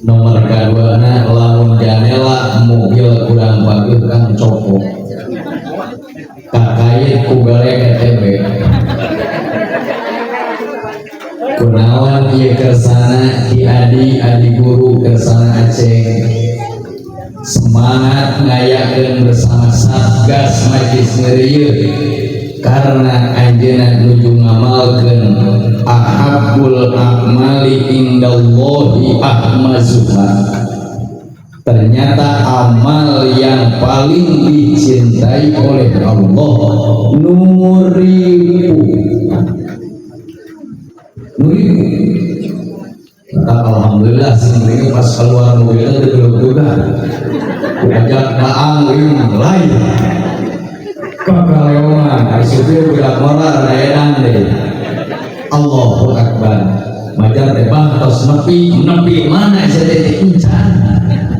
Nomor kedua na, lamun janela mobil kurang bagus kan copot, kakait ku galek ETB. Kunaon ieu kersana Ki Adi, Adi Guru kersana Aceng semangat ngayakeun bersama Satgas Majlis Ngeureuyeuh, karena anjeunna nuju ngamalkeun ahabbul a'mali indallahi ahmazuha. Ternyata amal yang paling dicintai oleh Allah nuripu nuripu. Maka alhamdulillah sing ini pas keluar mobilnya udah juga diajak daang lain kakaleongan ari supir budak moral edan deh. Allahu Akbar, majar teh bah tos nepi nepi mana saya teh encan.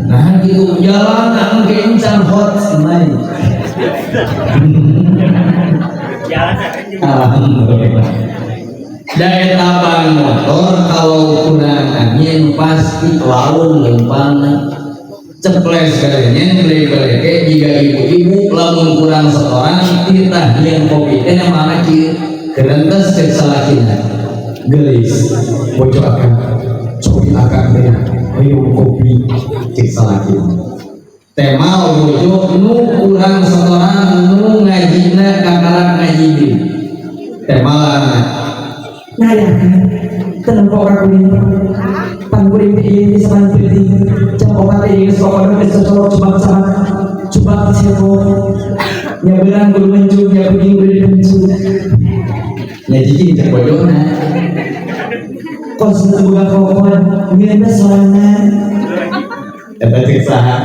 Nah, gitu jalan engke encan hot naik. Alhamdulillah. Da eta ban motor kalau kurang angin pasti laun lempangna ceples kalinya beli-beli. Jika ibu-ibu lamun kurang setoran titah yang kopi teh mana kieu gerentes cek salakina, "Gelis bojo akang, cobi akang teh minum kopi," cek salakina. Temal bojo nu kurang setoran, nu ngajina kakarak ngaji di temal. Ngaya tenang kok kuring pan kuring teh ieu bisa penting jam 4 teh geus pokona geus colok cubak cabak cubak cebok nya beurang kudu mencung nya kuning kudu dipencung. Nya cicing cek bojona. Kos teu boga kokon ngeunah sorangan. Eta cek saha?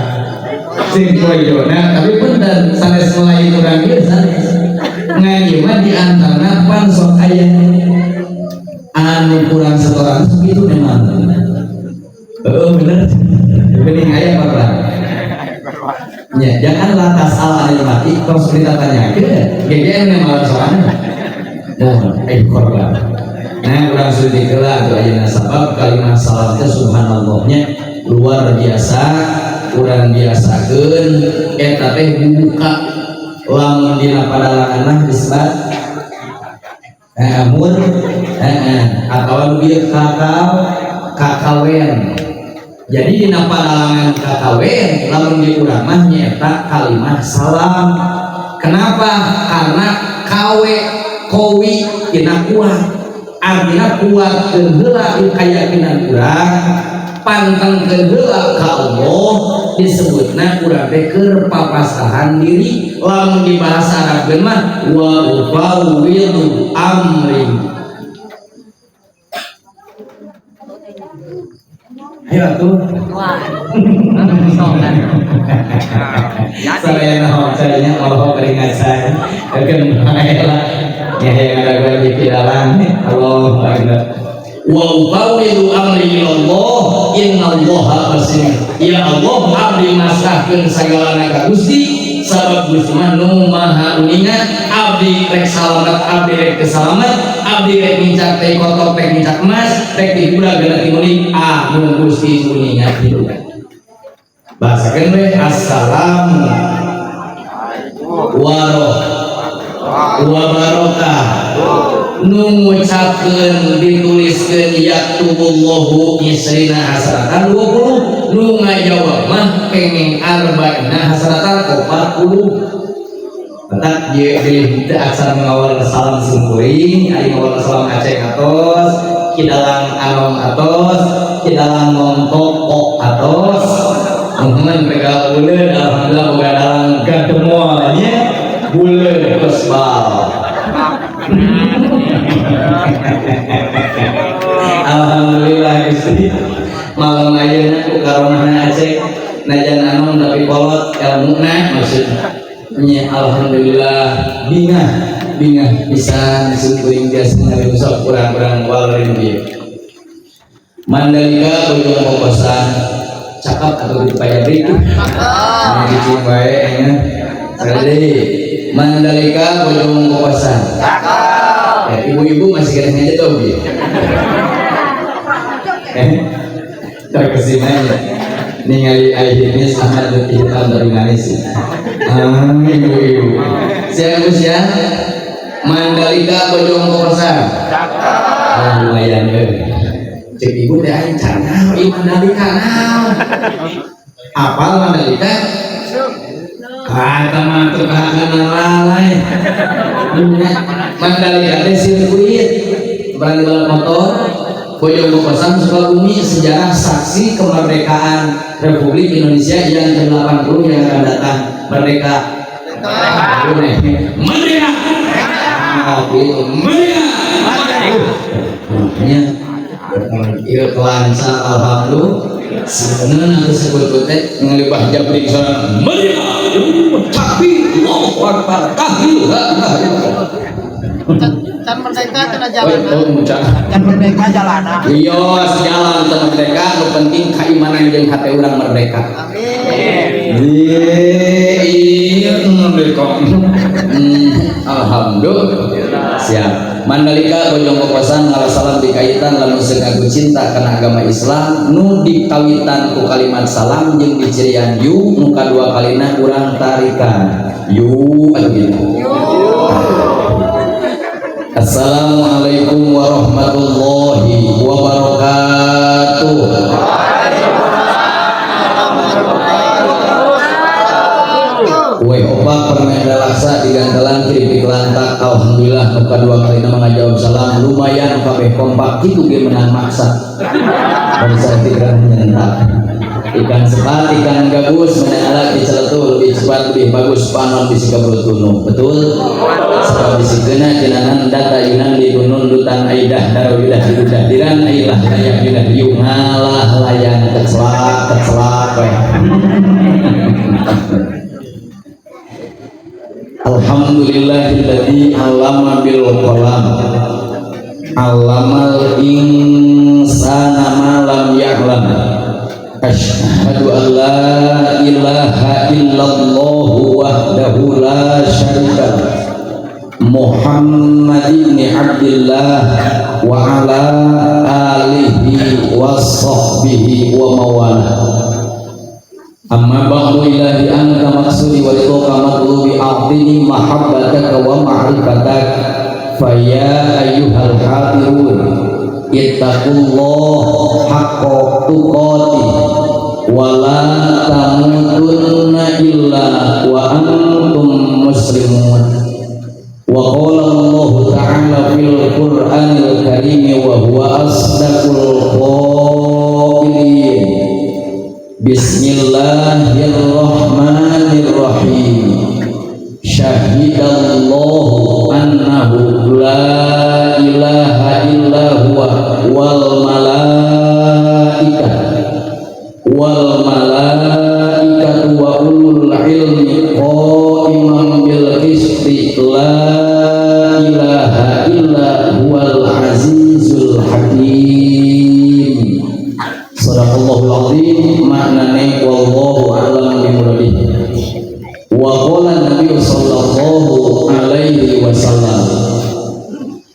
Cek bojona. Tapi punten, sanes Melayu kurang ieu, sanes ngaji mah di antarana pan sok aya anu kurang setoran gitu memang. Oh, bener bening aya korban ya, jangan lantas ala anu mati terus kita tanya GGN yang malah soalnya oh eh korban. Nah, urang sudah heula atuh ayeuna, sabab kalimat salam teh subhanallahnya luar biasa. Urang biasakeun eta teh buka lamun dina padalangan mah disebut amur atau bieu kakao kakawen. Jadi dina padalangan kakawen, lamun di urang mah nyaeta kalimat salam. Kenapa? Karena kawe kowi tina kuat, artinya kuat heula keyakinan urang, pantengkeun heula ka Allah. Disebutna urang teh keur papasahan diri. Lamun di bahasa Arab mah wa ufawwidu amri. Ayo atuh. Saya naon saya Allah keringat saya. Keun bae lah. Ya yang ada di dalam Allah Akbar. Wa ufawwidu amri ila Allah innallaha basir. Ya Allah, abdi masrahkeun sagalana ka Gusti, sabab Gusti mah nu maha uninga. Abdi rek salamet, abdi rek teu salamet, abdi rek nincak teh kotok, rek nincak emas, rek dibudak gana timuning, anu Gusti uninga kitu. Bahasakeun we assalamu waroh wa barokah. Nu ngucapkeun dituliskeun yaktubullahu isrina hasratan 20, nu ngajawab mah kenging arba'ina hasratan 40. Tetap ye pilih teu aksara mengawal salam simkuring, ari ngawal salam Aceng atos, kidalang anom atos, kidalang nontok ok atos. Muhammad pegal buleud, alhamdulillah boga dalang gademoal nya buleud kosbal. Alhamdulillah Gusti. Malam ayeuna ku karomahna Aceng, najan anom tapi kolot elmuna maksudnya. Alhamdulillah bingah bingah bisa simkuring biasa ngariusap kurang-kurang walrin bieu. Mandalika Bojong Kokosan cakap atau di payabri itu nah cicing wae nya. Sekali Mandalika Bojong Kokosan cakap ya, ibu-ibu masih kena aja tuh. Terkesima ya ningali I His Ahmad hitam dari manis. Ah, ibu-ibu siang usia Mandalika Bojong Kokosan. Ah, lumayan ya. Cek ibu teh, aing can naon ieu Mandalika naon? Apal Mandalika? Ah, teman tuh kahanan lalai. Mandalika teh sirkuit berani balap motor. Bojong Kokosan, Sukabumi, sejarah saksi kemerdekaan Republik Indonesia yang ke-80 yang akan datang. Merdeka, merdeka, ah, gitu. Merdeka. Makanya iya kelancar, alhamdulillah. Sebenarnya aku sebut teh ngelibah jabrik sana merdeka, takbir, Allahu Akbar, tahlil, la ilaha illallah. Can merdeka cenah jalan. Oh, can. Can merdeka jalana. Iya, sejalan teu merdeka, nu penting keimanan jeung hate urang merdeka. Amin. Iya, merdeka. Alhamdulillah. Siap. Mandalika Bojong Kokosan ngalah salam dikaitan lamun ngaku cinta kana agama Islam nu dikawitan ku kalimat salam jeung dicirian yu, nu kadua kalina urang tarikan yu atuh gitu. Assalamualaikum warahmatullahi wabarakatuh. Kue opak permen relaksa di gantelan keripik lantak. Alhamdulillah, nu kadua kalina mangajawab salam, lumayan kabeh kompak kitu ge menang maksa bangsa tikran nyentak ikan sepat ikan gabus menang di celetu lebih cepat lebih bagus panon bisi kabul tunu betul sebab bisi kena jinanan data yunan di gunung dutan aidah daro yudah yudah diran ailah layak yudah yu ngalah layang kecelak kecelak we. Alhamdulillahilladzi 'allama bil qalam, 'allamal insana ma lam ya'lam. Asyhadu an la ilaha illallah wahdahu la syarika lah, Muhammad ibn Abdullah wa ala alihi wa sahbihi wa mawalah. Amma ba'du, ilahi anta maqsudi wa ridhoka matlubi, a'tini mahabbataka wa ma'rifatak. Fa ya ayyuhal hadirun, ittaqullah haqqa tuqatih wa la tamutunna illa wa antum muslimun. Wa qala Allah ta'ala fil Qur'anil Karim wa huwa asdaqul qailin. Bismillahirrahmanirrahim. Syahidallahu annahu la ilaha illa huwa wal malaikatu wa ulul ilmi qa'iman bil qisti, la ilaha illa huwal azizul hakim. Sadaqallahul azim. Maknane wallahu a'lam bimuradihi. Wa qala Nabi sallallahu alaihi wasallam,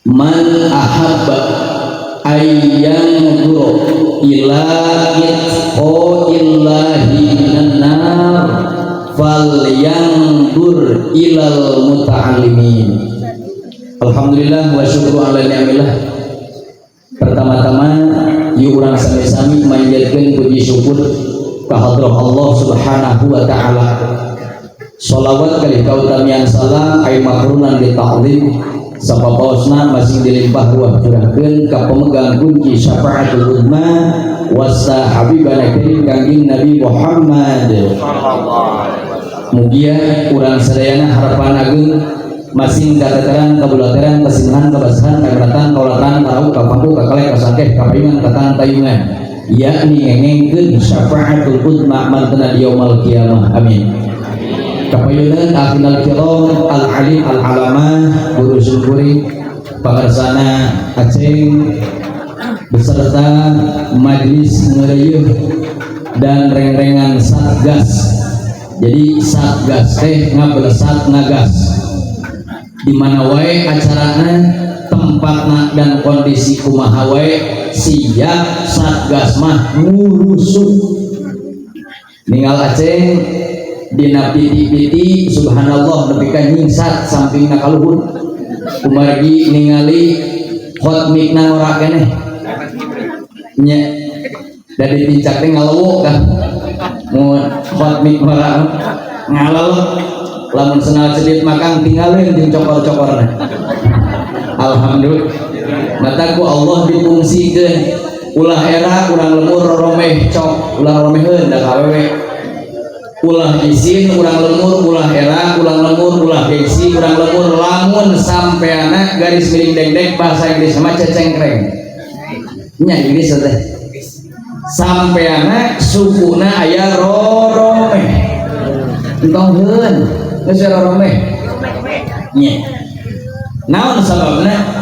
man ahabba ayyanzura ila itqaillahi minan nar falyanzur ilal muta'allimin. Alhamdulillah wa syukru ala ni'amillah. Pertama-tama yuk urang sami-sami manjatkeun puji syukur ka hadrah Allah Subhanahu wa taala. Sholawat kali kautamian salam ay makrunan di ta'zim sapapaosna masing dilimpah ruah curahkeun ka pemegang kunci syafaatul uzma wasa habibana karim Kangjeng Nabi Muhammad. Mugia urang sadayana harapan agung masing kateteran kabulateran kesimhan kebasahan kameratan kaulatan karau kapangku kakalek kasangkeh kapayungan katantayungan, yakni ngengengkeun syafaatul uzma mantena di yaumul kiamah, amin. Kapayunan akhinal kiram al alim al alamah guru syukuri pangersana Aceng beserta majlis ngereyeuh dan reng-rengan satgas. Jadi satgas teh ngabelesat ngagas di mana wae acarana, tempatna dan kondisi kumaha wae. Siap satgas mah ngurusuk ninggal Aceng dina piti-piti, subhanallah, nepi ka nyingsat sampingna kaluhur kumargi ningali hot mic-na ngora keneh nya, da ditincak teh ngalewok kan. Mun hot mic ngora ngalelek, lamun senal cedit makang tinggalin jeung cokor-cokorna. Alhamdulillah, mata ku Allah dipungsikeun. Ulah era urang lembur roromeh, cok ulah romeheun da kawewe. Ulah izin urang lembur, ulah era urang lembur, ulah gengsi urang lembur. Lamun sampeana garis miring dengdek, bahasa Inggris sama cecengkreng nya, Inggris teh sampeana sukuna aya roromeh, entong heun geus roromeh nya. Naon sababna?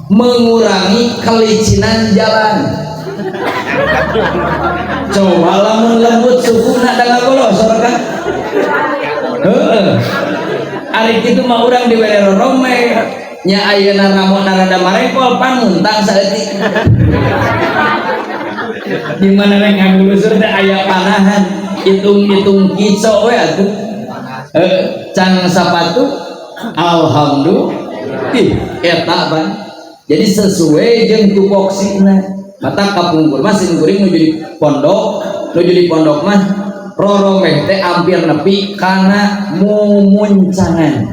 Mengurangi kelicinan jalan. Coba lamun lembut sukuna da ngagolosor kan. Heeh, ari kitu mah urang dibere roromeh nya, ayeuna ramona rada marengkol pan muntang saeutik. Di mana rek ngagulusur teh aya panahan, hitung-hitung kico we atuh. Can sapatu alhamdulillah. Ih, eta ban jadi sesuai jeung tupoksina. Mata kapungkur mah sim kuring nuju di pondok, nuju di pondok mah roromeh teh hampir nepi kana mumuncangan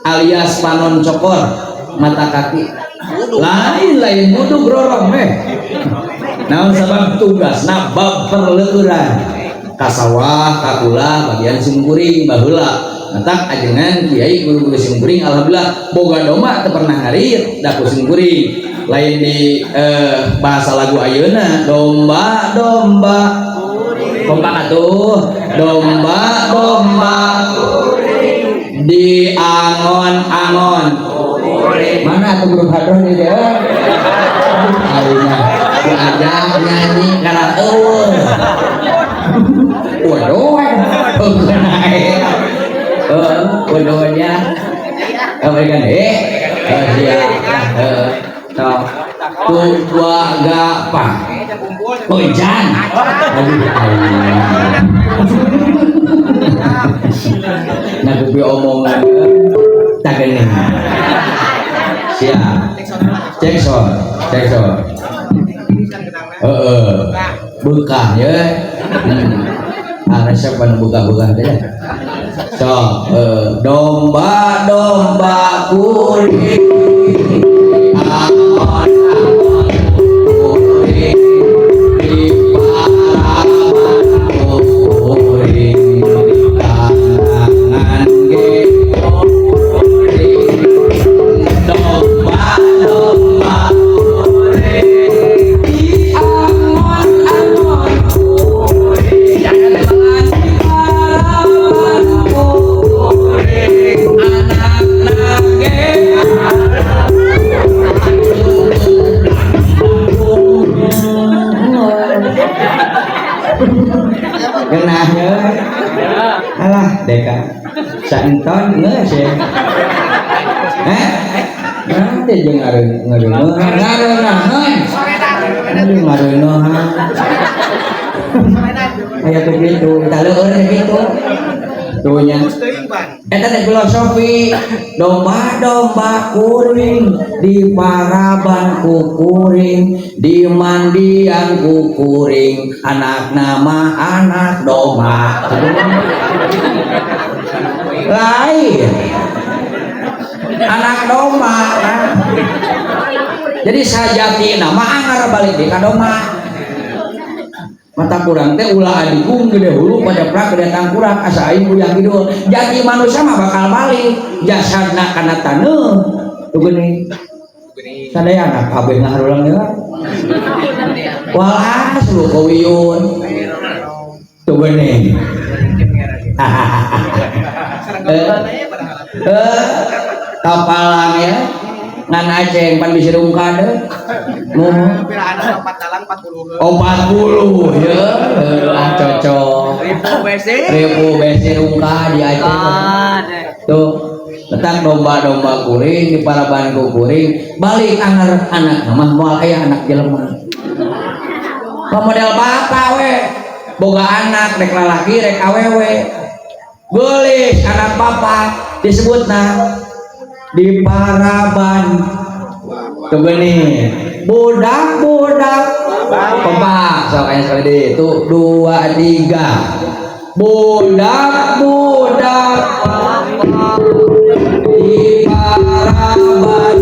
alias panon cokor mata kaki. Lain, lain mudug roromeh. Naon sabab? Tugasna bab perleueuran ka sawah, ka kula bagian sim kuring baheula. Matak ajengan kiai, guru-guru sim kuring alhamdulillah boga domba teu pernah ngarit da ku sim kuring. Lain di bahasa lagu ayeuna, domba domba kompak atuh, domba domba di angon-angon. Mana atuh grup hadroh nih dia? Ayeuna diajak nyanyi karena eueuh. Waduh, heeh, waduh nya. Mereka siap. Tok tu dua gapa. Hujan. Aduh, Allah. Nah, kupi omongan tak gini. Siap. Cek sound, cek sound. Heeh. Bekah ya. Ah, resep anu buka-buka teh ya. So, domba domba kuring, angon angon kuring, di paraban kuring, kandangan ge kuring, domba domba kuring, di angon angon kuring, jangan di paraban kuring, anak nage. Genahnya alah deka saenton geus ya. Hah? Nanti jeung ngareuneuhan ngareuneuhan. Aduh, ngareuneuhan. Aya tuh gitu, kita leueur gitu. Tuh nya. Eta teh filosofi domba-domba kuring di paraban ku kuring, di mandian ku kuring, anak nama anak domba. Lain. Anak domba kan. Jadi sajati nama anggar balik di ka domba. Mata kurang teh ulah adigung gede hulu pada prak gede tangkurak asa aing kuyang kidul. Jadi manusia mah bakal balik jasadna kana taneuh tuh geuning. Sadayana kabeh ngaharulang deui. Walas lu kawiyun. Tuh geuning. Kapalang ya ngan aceng pan bisa rungkad mu. Piraan opat talang 40. 40 ya, ah cocok. Ribu besi. Ribu besi rungkad di Aceh tuh. Tentang domba-domba kuring di paraban kuring balik anggar anak mah moal aya anak jelema. Model bapak we boga anak rek lalaki rek awewe geulis anak bapak disebutna di paraban tuh gini budak-budak kompak sok aya sekali deui tuh 2 3 budak-budak di paraban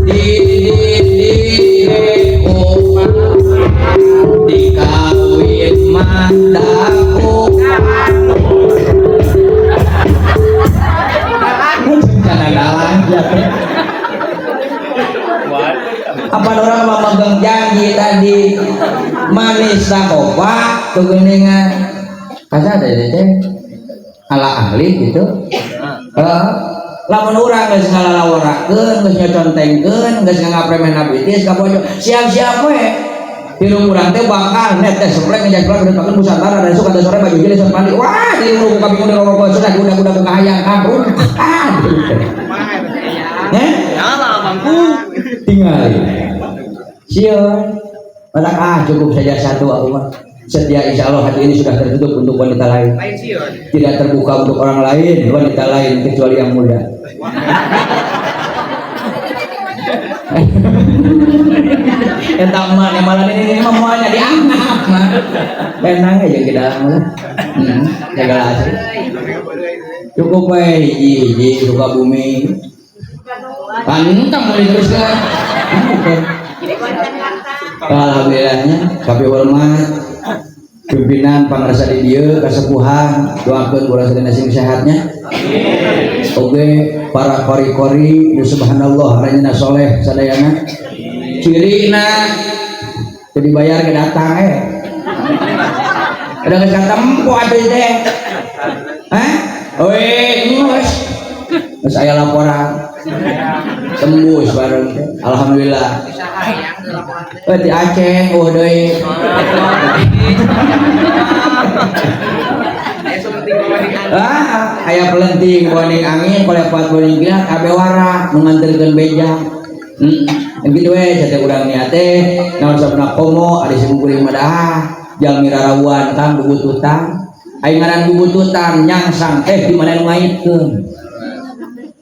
di dikawin mandaku apa orang memegang janji tadi manis sakopa kegeningan kasa ada teh ala ahli gitu. Lamun urang geus ngalalaworakeun geus nyocontengkeun geus ngapremen abitis ka bojo siap-siap we hirung urang teh bakal net teh seplek ngejak-jak udah busantara dan suka sore baju jenis sok mandi wah di urung buka bingung rokok sudah udah buka hayang kampung ah eh tinggal sieun batak ah cukup saja satu aku mah setia insya Allah hati ini sudah tertutup untuk wanita lain tidak terbuka untuk orang lain wanita lain kecuali yang muda. Eta mah malah ini mah moalnya dianggap mah tenang aja kita mah segala asli cukup we hiji-hiji Sukabumi pantang boleh teruskan. Alhamdulillahnya kami hormat pimpinan pangrasa di dieu kasepuhan doakeun urang sadaya sing sehatnya. Oke para kori-kori subhanallah rajina soleh sadayana cirina teu dibayar ke datang udah geus katempo atuh teh. Hah? We geus geus aya laporan tembus bareng teh. Alhamdulillah. Di Aceh eueuh deui. Ah, aya pelenting boning angin kolepat boning kilat kabeh wara nu nganterkeun beja. Gitu we teh urang niat teh naon sabna komo ari simkuring mah dah jalmi rarauan kang bubututan. Ai ngaran bubututan nyangsang teh di mana nu ngaitkeun.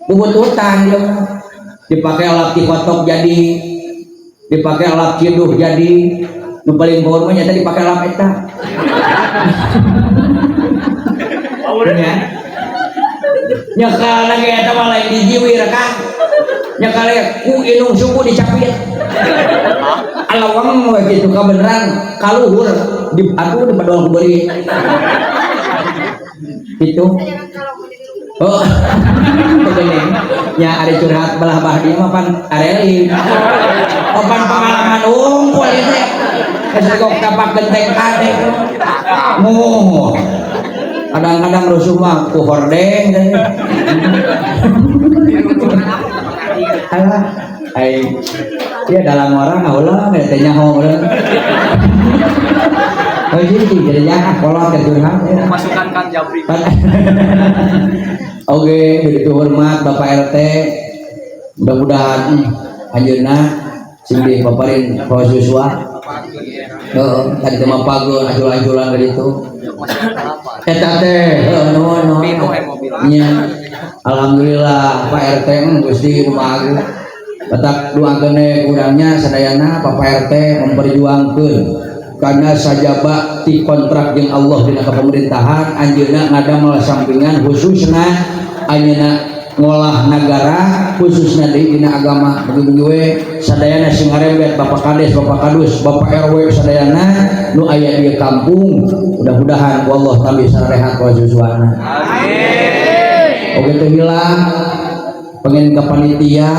Bubututan ieu dipake lap dikotok jadi dipake lap ciduh jadi nu paling power mah nyata dipake lap eta. Nya. Nyekal lagi eta mah lain dijiwir kang. Nyekal ku indung suku dicapit. Alawang we kitu kabeneran kaluhur di atuh di padol beuri. Gitu. Oh. Nya ari curhat belah bah dieu mah pan areli. Opan pengalaman unggul ieu teh. Geus kok kapak genteng kade. Moh. Kadang-kadang rusuh mah ku hordeng teh. Alah, ai ieu dalam orang ulah teh nyaho ulah. Oh jadi jangan kolot ke curhat ya. Masukan Kang Japri. Oke, begitu hormat Bapak RT. Mudah-mudahan anjeunna sing dipaparin mahasiswa. Heeh, tadi teh mah pageun acul-aculan ka ditu. Eta teh, heuh nuhun nuhun. Nya. Alhamdulillah Pak RT Gusti kumaha agung. Batak doakeun urangnya sadayana Bapak RT memperjuangkeun karena sajaba ti kontrak jeung Allah dina kepemerintahan anjeunna ngadamel sampingan khususna anjeunna ngolah nagara khususna deui dina agama mugi-mugi we sadayana sing ngarembet Bapak Kades, Bapak Kadus, Bapak RW sadayana nu aya di kampung mudah-mudahan wallah tambih sarehat wa susuana. Amin. Oge teu hilang pengen ka panitia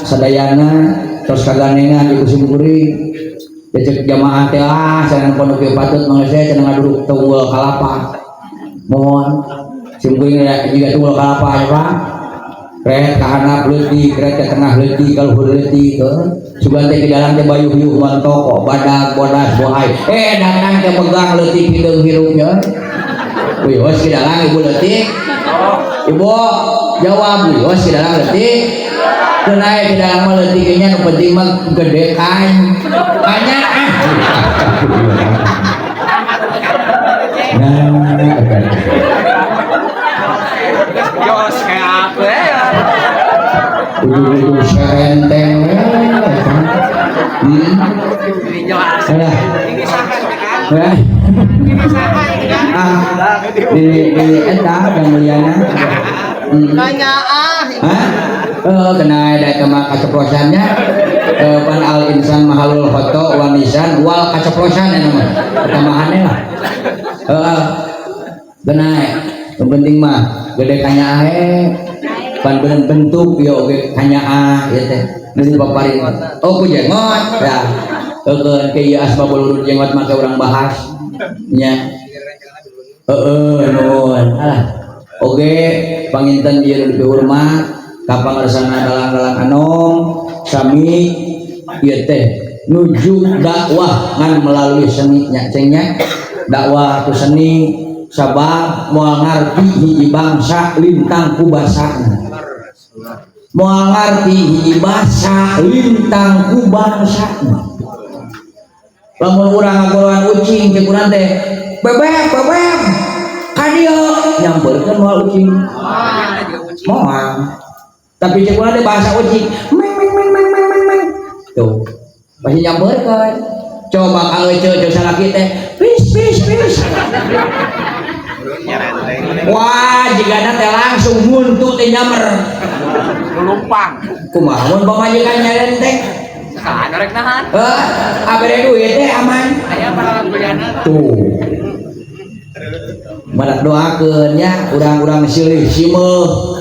sadayana tos kagandengan di kusim kuring cek jamaah teh ah cenah pondok ieu patut mangga saya cenah ngaduruk tunggul kalapa mohon sim kuring juga tunggul kalapa ya Pak kret ka handap leutik kret ka tengah leutik ka luhur leutik heuh sugan teh di dalam teh bayuh-yuh montoko badag bodas bohai datang teh megang leutik hideung hirupnya wios di dalam ibu leutik ibu jawab wios di dalam leutik teu nae di dalam mah leutiknya nu penting mah gede kan kanya Alah. Ya. Ah, di eta yang muliana. Nanya ah. Hah? Oh, kena ada kema kaceplosannya. Pan al insan mahalul khoto wa nisan wal kaceplosan ya nama. Pertamahannya lah. Heeh. Kena yang penting mah gede kanyaah pan bentuk yo oge kanyaah ieu teh. Nu dipaparin. Oh, ku jenggot. Ya. Keun ke ieu asbabul wurud jenggot mah urang bahas. Nya. Heeh, nuhun. Alah. Oge panginten ieu nu dipihormat ka pangarsana dalang-dalang anom sami ieu teh nuju dakwah ngan melalui seni nya ceng nya. Dakwah ku seni sabab moal ngarti hiji bangsa lintang ku basana. Moal ngarti hiji basa lintang ku bangsana. Lamun urang ngagoloan ucing cek urang teh bebek bebek ka dieu nyamperkeun moal ucing. Moal. Tapi cek urang teh bahasa ucing meng meng meng meng meng meng meng. Tuh. Pasti nyamperkeun. Coba ka eceu cek salaki teh pis pis pis. Wah, jigana teh langsung muntu teh nyamer. Lulumpang. Kumaha mun pamajikan nyarenteng? Saha rek nahan? Heuh, abere duit teh aman. Aya paralang kuliahna. Tuh. Madak doakeun nya urang-urang silih simeuh,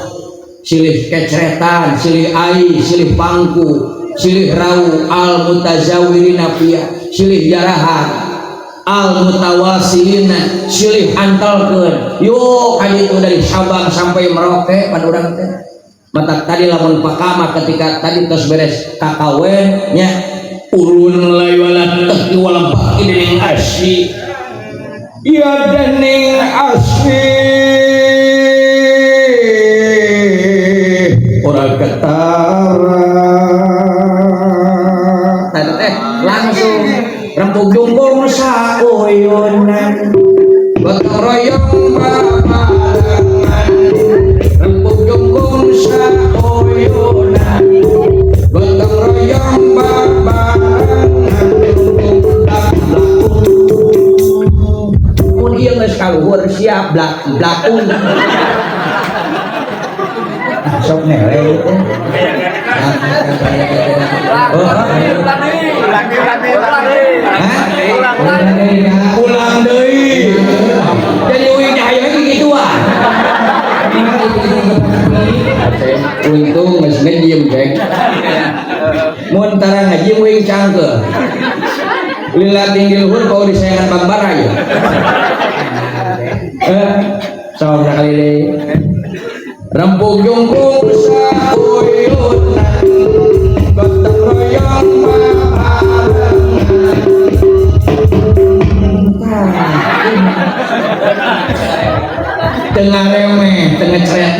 silih kecretan, silih ai, silih pangku, silih rau al mutazawirina fiya, silih jarahan al mutawasilina, silih antelkeun. Yuk ka ditu dari Sabang sampai Merauke pan urang teh. Matak tadi lamun pakama ketika tadi tos beres kakawen nya ulun layu teh walam baki dening asyi ya dening asyi ora ketara. Tadi teh langsung rempug jungkung sauyunan gotong royong babarengan rempug jungkung sauyunan gotong royong babarengan mun ieu geus kaluhur siap blak blakun sok nere teh. Ulang deui, ulang deui, ulang deui. Hah? Ulang deui. Jadi uing aya kitu ah. Untung geus ngejim cek. Mun tara ngejim uing cangkeul. Lila tinggi luhur kau disayangan Bambara ya. Sok sakali deui. Rempug jungkung sauyunan gotong royong babarengan. Tengah remeh, tengah ceret.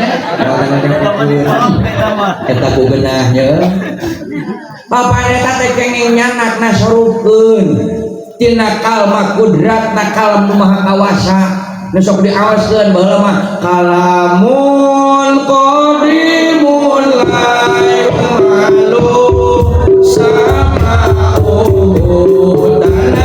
Eta ku geunah nya. Bapak eta teh kenging nyanakna sorupkeun tina kalma kudratna kalam nu maha kawasa. Nu sok diawaskeun baheula mah kalamun qadimun la yu'malu sama'u kurang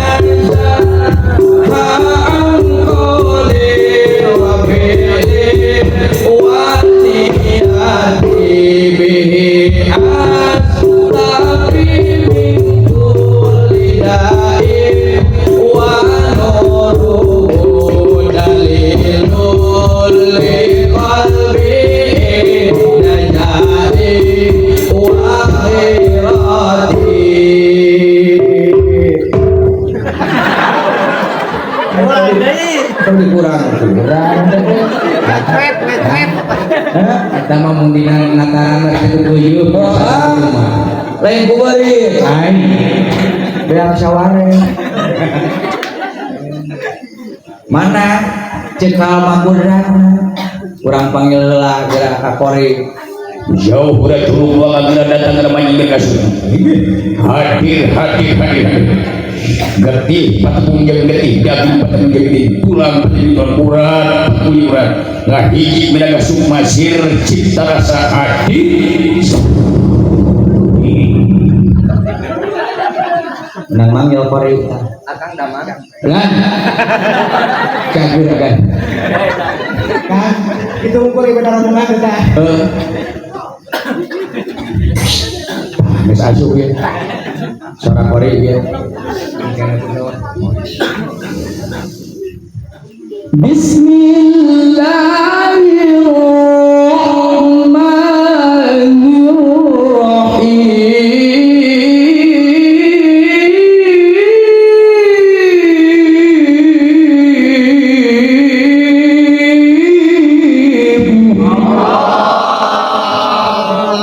Eta mah mun dina nataran kitu puyuh. Lain ku beurit. Ai. Beak saware. Mana cekal makurang urang panggil heula geura ka kori. Jauh udah turun apabila datang ramai berkasih. Hadir hadir hadir. Getih patepung jeung getih, daging patepung jeung getih, tulang patepung urat, patepung urat. Ngahiji minaga sukma sir cipta rasa adi. Menang manggil kori. Akang damang. Lan. Kagir kan. Kang, itu ukur ieu benar omongan eta. Heeh. Geus asup ieu. Suara kori ieu. Bismillahirrahmanirrahim.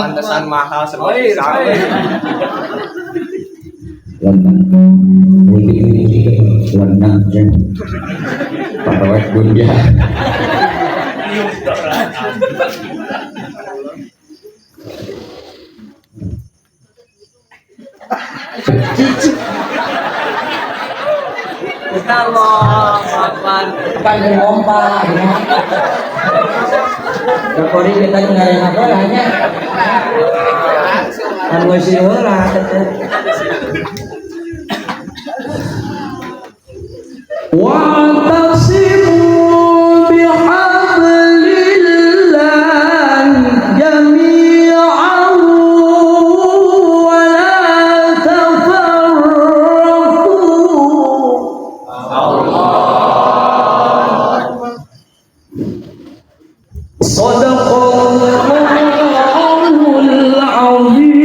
Pantesan mahal seperti sama. Lenang, jeng. Parawet dunia. Allah, apaan? Pan ngompa. Kori kita ngareng apa hanya. Kan geus heula teh. Wa'tasimu bihablillahi jami'an wa la tafarraqu. Sadaqallahul azim.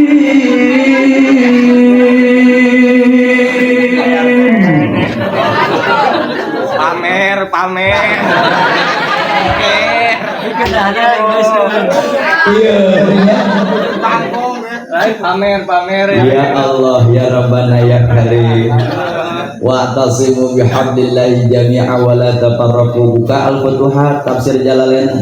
Pamer, pamer. Iya. Pamer, pamer ya. Ya Allah ya Rabbana ya Karim. Wa'tasimu bihablillahi jami'a wa la tafarraqu. Buka Al-Futuhat tafsir Jalalain.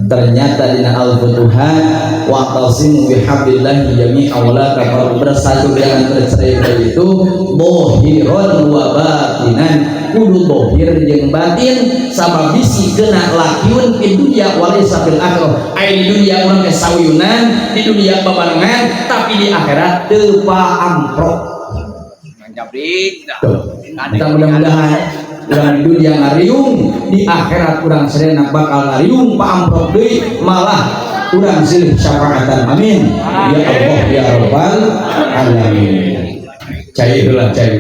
Ternyata dina Al-Futuhat wa'tasimu bihablillahi jami'a wa la tafarraqu, bersatu jangan bercerai itu bohiron wa batinan, kudu bohir jeung batin sabab bisi kena lakiun di dunia walaysa fil akhirah. Ai di dunia urang teh sauyunan, di dunia babarengan, tapi di akhirat teu paamprok. Tuh. Kita mudah-mudahan urang di dunia ngariung, di akhirat urang serena bakal ngariung paamprok deui, malah urang silih syafaatan. Amin. Ya Allah ya Rabbal alamin. Cai heula cai.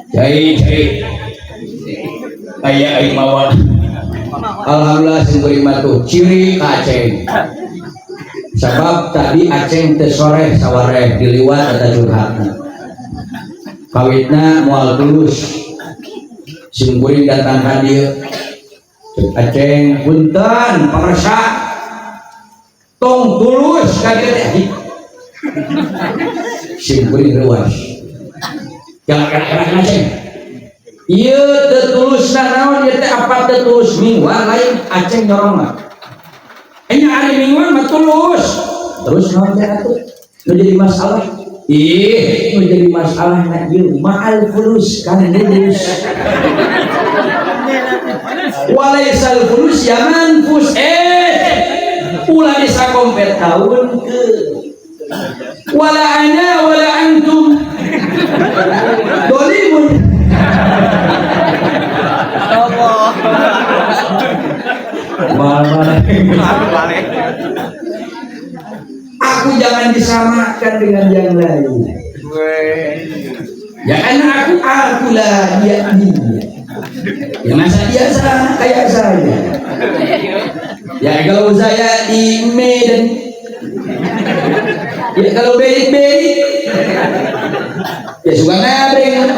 Cai cai. Aya aing mawa. Alhamdulillah sing kuring mah tuh ciri ka Aceng. Sabab tadi Aceng teh sore sawareh diliwat eta curhatna. Kawitna moal tulus. Sing kuring datang ka dieu. Aceng punten pangersa. Tong tulus ka dieu teh. Sing kuring reuas. Jangan kena-kena Aceng. Ieu teu tulusna naon ieu teh apa teu tulus mingguan lain Aceng nyorong mah. Nya ari mingguan mah tulus. Terus naon teh atuh? Nu jadi masalah. Ih, nu jadi masalah na ieu ma'al fulus kan lulus. Walaisal fulus ya manfus. Ulah disakompet tahun ke. Wala ana wala antum. Dolimun. Allah. Aku jangan disamakan dengan yang lain. Ya karena aku akulah dia dia. Ya masa dia sama kayak saya. Ya kalau saya di Medan. Ya kalau berik-berik. Ya suka ngabreng.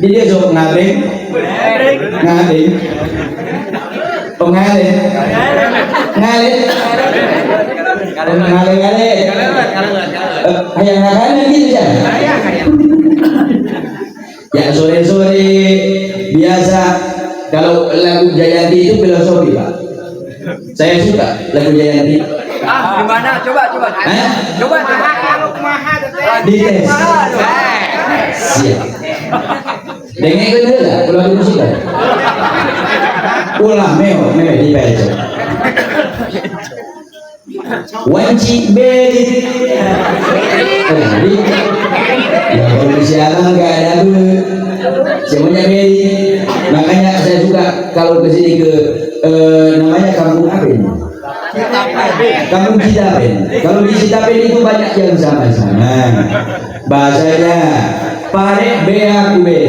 Jadi dia suka ngabreng. Ngabreng. Oh ngale. Ngale. Ngale ngale. Kayak ngale gitu ya. Ya sore-sore biasa kalau lagu Jayanti itu filosofi, Pak. Saya suka lagu Jayanti. Ah, gimana? Coba, coba. Hah? Coba, coba. Dites. Siap. Dengekeun heula ulah di musik. Ulah meo, meo di pece. Wanci berit. Jadi ya kalau di siaran nggak ada bu, semuanya berit. Makanya saya suka kalau ke sini ke namanya kampung apa ini? Kampung Citapen. Kalau di Citapen itu banyak yang sama-sama. Bahasanya pare bea kube.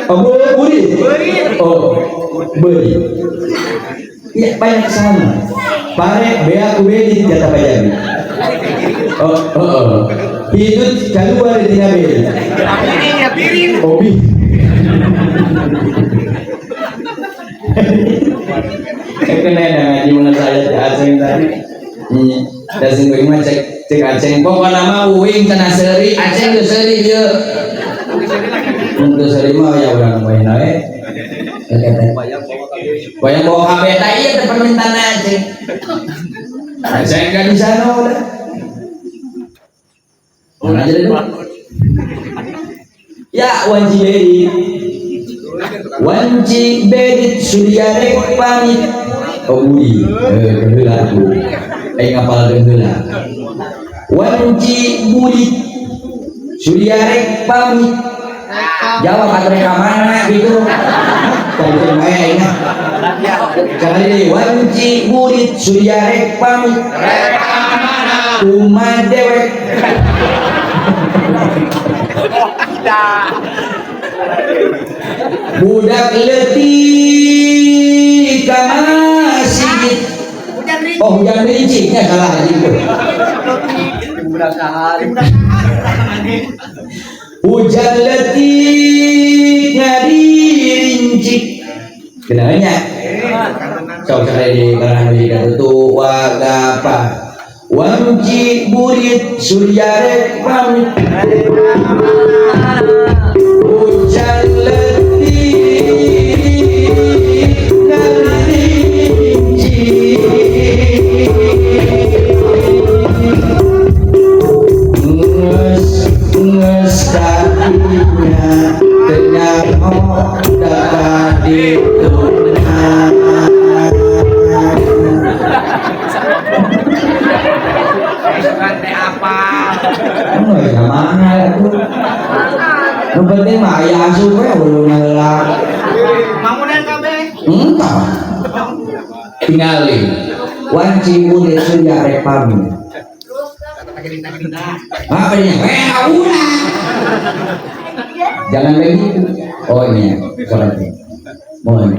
Oh, buri. Oh, beri. Ya, banyak sama. Pare bea kube di kata Pajabi. Oh, oh, oh. Itu keluar di Nabi. Obi. Kena ngaji mana saya si Aceng tadi. Iya. Da sing kuring mah cek cek Aceng. Pokona mah uing cenah seuri, Aceng geus seuri ieu. Mun teu seuri mah ya urang wae we. Wayang bawa kabeh tah ieu teh permintaan Aceng. Aceng kan di sana udah. Mana aja dulu. Ya wanci berit. Wanci berit surya rek pamit. Oh budi, keheula aku. Aing ngapal heula. Wanci burit surya rek pamit. Jawab atuh rek ka mana gitu. Tadi mae aing mah. Sekali deui wanci burit surya rek pamit. Rek ka mana? Kumaha dewek. Budak leutik ka masigit. Oh, hujan rinci nya salah gitu. Hujan leutik ngarincik. Kenanya? Sok sekali di kalangan di katutu wagapa. Wanci burit surya rek pamit. Hujan leutik ngarincik. Nges nges kakinya ternyata dapat dituna. Oh, ya mana itu? Nu penting mah aya asup we uluna heula. Mangunan kabeh. Entah. Tingali. Wanci murid surya rek pamit. Apa ini? Udah. Jangan begitu. Oh ini, salah. Mohon.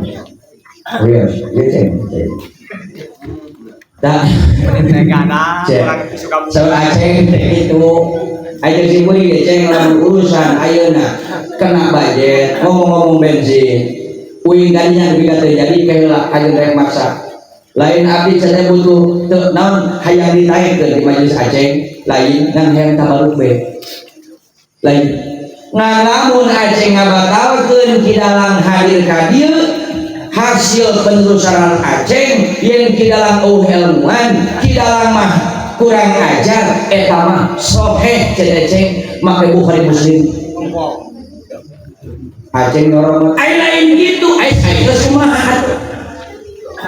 Oh iya, ya ceng. Tak. Ceng. Saur Aceng teh itu. Aja si kuring ge ceng lamun urusan ayeuna kena budget, ngomong-ngomong bensin. Uing kadinya nepi ka teu jadi keheula ayeuna rek maksa. Lain abdi cenah butuh teu naon hayang ditaekkeun di majelis Aceng, lain ngan hayang tabaruk be. Lain ngan lamun Aceng ngabatalkeun kidalang hadir ka dieu hasil penelusuran Aceng yen kidalang eueuh ilmuan, kidalang mah kurang ajar eta mah soheh cenah Aceng make Bukhari Muslim. Aceng nyorong ai lain gitu, ai geus kumaha atuh.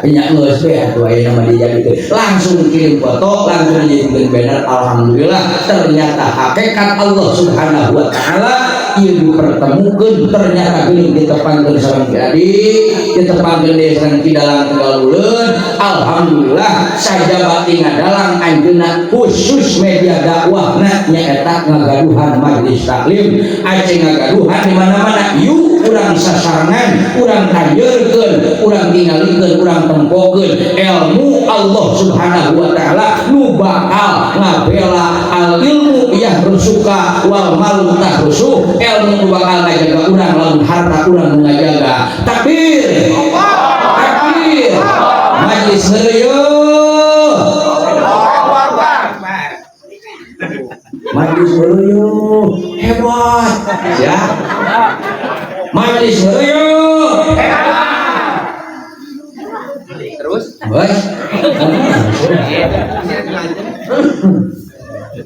Nya geus we atuh ayeuna mah dijadikeun. Langsung kirim foto, langsung dijadikeun banner. Alhamdulillah ternyata hakikat Allah Subhanahu wa taala ieu dipertemukeun, ternyata geuning ditepangkeun sareng Ki Adi, ditepangkeun deui sareng Ki Dalang Tegal Uleun. Alhamdulillah sajabati ngadalang anjeunna khusus media dakwahna nyaeta ngagaduhan majelis taklim. Aceng ngagaduhan di mana-mana, yuk urang sasarengan, urang tanjeurkeun, urang tingalikeun, urang tempokeun ilmu Allah Subhanahu wa taala nu bakal ngabela al ilmu yahrusuka wal malu tahrusuh. Ilmu nu bakal ngajaga urang lamun harta urang nu ngajaga. Takbir. Takbir. Majelis heureuy. Majelis heureuy hebat ya. Majelis heureuy hebat. Terus? Bos.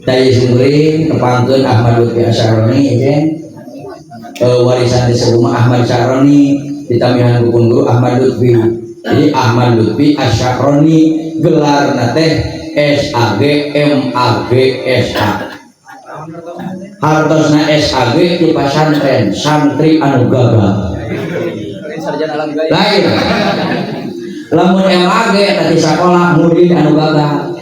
Daya sungguring tepangkeun Ahmad Lutfi Asyaroni ya. Warisan di serumah Ahmad Syaroni ditamihan ku guru Ahmad Lutfi. Jadi Ahmad Lutfi Asy-Syahroni gelarna teh SAG MAG SH. Hartosna SAG di pasantren, santri anu gagal. Lain. Lamun MAG tadi sekolah murid anu gagal.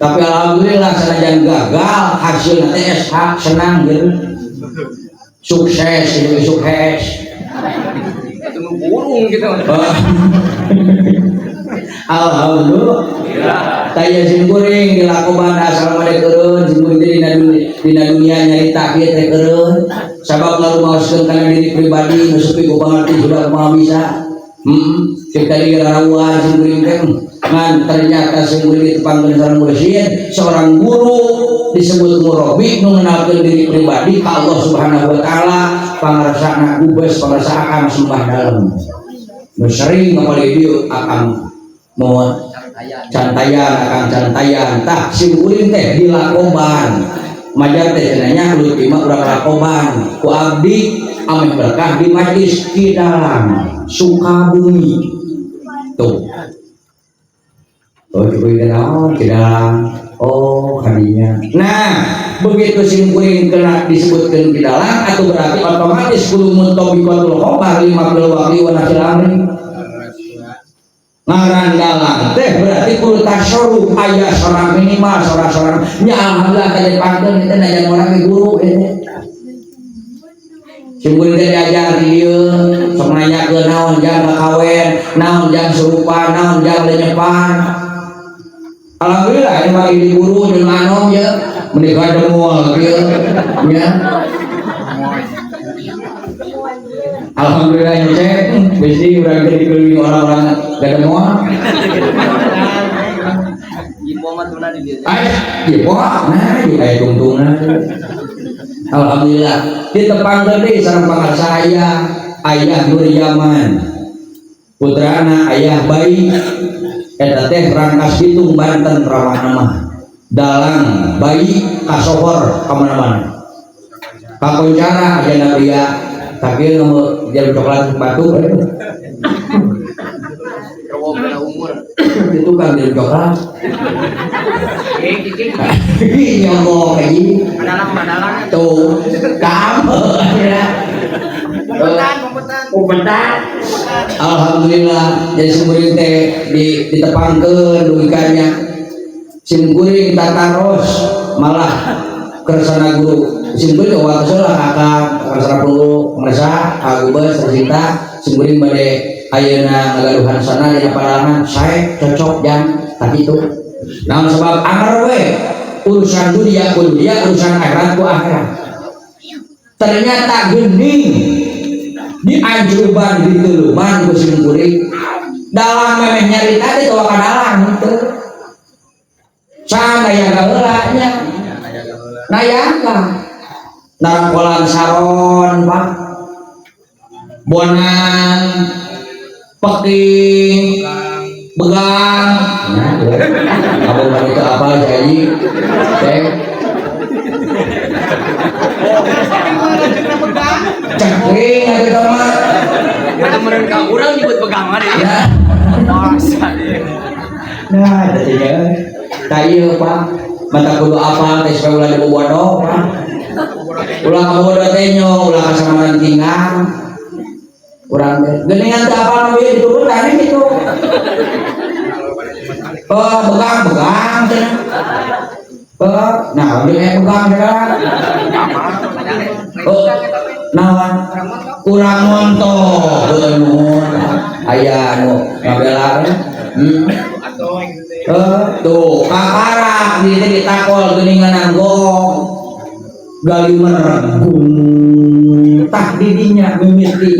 Tapi alhamdulillah sanajan gagal hasilna teh SH, senang gitu. Sukses itu, sukses. Tunggu burung gitu. Oh. Alhamdulillah. Taya sim kuring dilakukan asal mah keureun sim kuring teh dina dunia nyarita kieu teh keureun. Sabab ngarumaoskeun kana diri pribadi nu sepi ku pangarti sudah kumaha bisa. Cek tadi rarauan sim kuring teh ngan ternyata sim kuring ditepangkeun sareng mursyid, seorang guru disebut murabi nu ngenalkeun diri pribadi ka Allah Subhanahu wa taala, pangarsana gubes, pangarsa akang sembah dalem. Nu sering ngapali dieu akang mau cantayan, akang cantayan. Tah sim kuring teh dilakoban majar teh cenah nya Lutfi mah urang lakoban ku abdi ameh berkah di majlis Kidalang Sukabumi tuh. Oh, cukup naon Kidalang, oh kadinya. Nah, begitu sim kuring kena disebutkan Kidalang atau berarti otomatis kudu muntabiqatul khobar lima fil waqi wa nafsil amri. Ngaran dalang teh berarti kudu tasyaruf, aya sorang minimal sorang-sorang nya. Alhamdulillah tadi pantun itu nanya orang ke guru ini. Sim kuring teh diajar di dieu sok nanyakeun naon jang kakawen, naon jang serupa, naon jang lenyepan. Alhamdulillah ini mah di guru jeung anom ya menikah demol kieu nya. Alhamdulillah ya cek bisi urang teh dikelilingi orang-orang gak moal. Ibu mah tuna di dia. Ay, ieu nah, ieu aya tungtungan. Alhamdulillah ditepang deui sareng pangarsa ayah, ayah Nur Yaman. Putrana ayah bayi eta teh Rangkas Bitung Banten rawana mah. Dalang bayi kasohor ka mana-mana. Kakoncara aja pria tapi nu jarum coklat batu Rewo beda umur. Itu kan jarum coklat. Nyomong kayak gini. Madalang, madalang. Tuh, kamu ya. Kompetan, kompetan. Kompetan. Alhamdulillah jadi sim kuring teh di ditepangkeun dugikannya. Sim kuring tataros malah kersana guru. Sim kuring waktu lah kakak kersana guru ngerasa agubes tercinta sim kuring bade ayeuna ngagaduhan sana dina padalangan saya cocok jam tadi itu. Naon sebab anger we urusan dunia ku dunia, urusan akhirat ku akhirat. Ternyata gening dianjurban dituluman ku sim kuring. Dalam memeh nyarita teh tawa kadalang teu. Sana yang heula nya. Nayangka. Narangkolan saron, Pak. Bonang, peking, begang. Nah, kamu mah itu apa jadi? Teh. Cekring atuh mah. Kita meureun ka urang nyebut pegangan ya. Ya. Masa dia. Nah, tadinya. Tah ieu, Pak. Mata kudu apal teh supaya ulah dibobodo, Pak. Ulah kabodo teh nyo, ulah kasamaran tinggal. Urang teh geuningan teu apal mah ieu diturutan gitu. Oh, begang begang cenah. Oh, nah, udah kayak begang sekarang. Oh, naon? Kurang monto, heueuh nuhun. Aya anu ngabela. Eh, tuh, kakarak di teh ditakol geuningan gong. Gali meregung. Tah didinya mimiti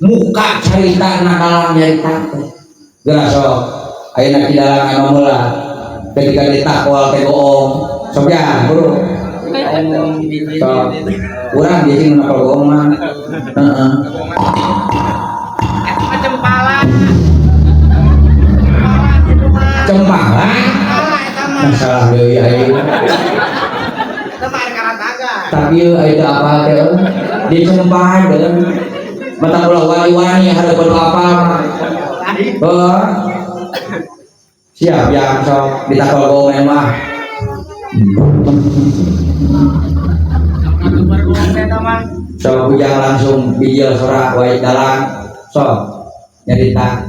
muka carita nakalang nyarita teh. Geura sok ayeuna kidalang anu heula ketika ditakol teh bohong. Sok ya, bro. Sok. Urang di sini nakal bohong mah. Heeh. Eta cempala. Cempala gitu mah. Cempala. Cempala eta mah. Masalah deui ayeuna. Eta mah air karantaga. Tapi ieu aya teu apal teh euy. Di cempala deui. Mata ulah wani-wani hareupeun apal mah. Oh. Siap yang sok ditakol bohong mah. Sok ujang langsung bijil sorak wae dalang sok nyarita.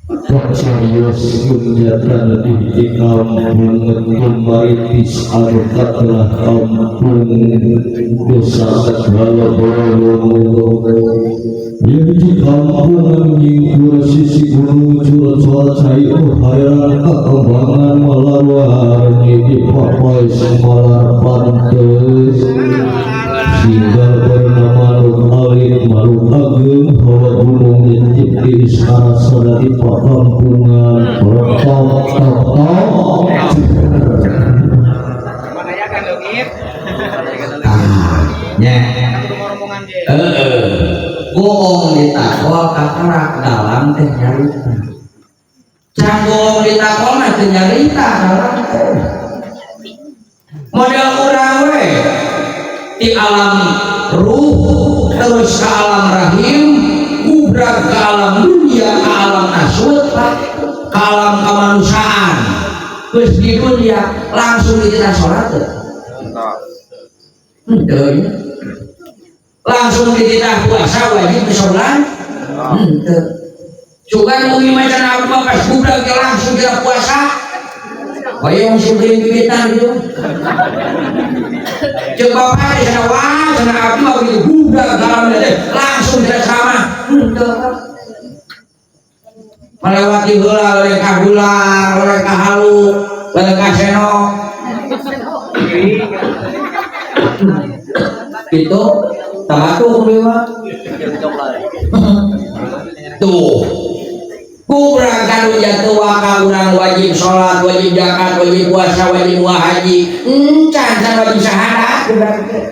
Kok serius menjadikan di kampung Maritis anu katelah kampung desa Tegaloboro. Di kampung nyingkur sisi gunung curah cai hayang kekembangan malar di papai semalar pantes sehingga bernama Nuk Alit Maluk Ageng hawa gunung nyetik di istana sada di pakampungan tok tok tok. Bohong ditakol kakarak dalam teh nyarita. Can bohong ditakol mah teh nyarita dalam teh. Model urang we di alam ruh terus ke alam rahim, kubrak ke alam dunia, ke alam nasut, ke alam kemanusiaan. Terus di dunia langsung kita sholat teh. Henteu. Langsung dititah puasa wajib sholat. Henteu. Cuman mungkin macan apa pas budak langsung kita puasa. Hoyong sugeng bibitan gitu. Ceuk bapak di sana wah, sana abdi mah begitu budak dalam teh langsung tidak sama. Henteu. Melewati heula lengkah gulang, lengkah halu, lengkah senok. Gitu. Tabatu kumaha? Tuh. Ku urang karunya tua ka urang wajib salat, wajib zakat, wajib puasa, wajib haji. Encan can wajib syahadat urang teh.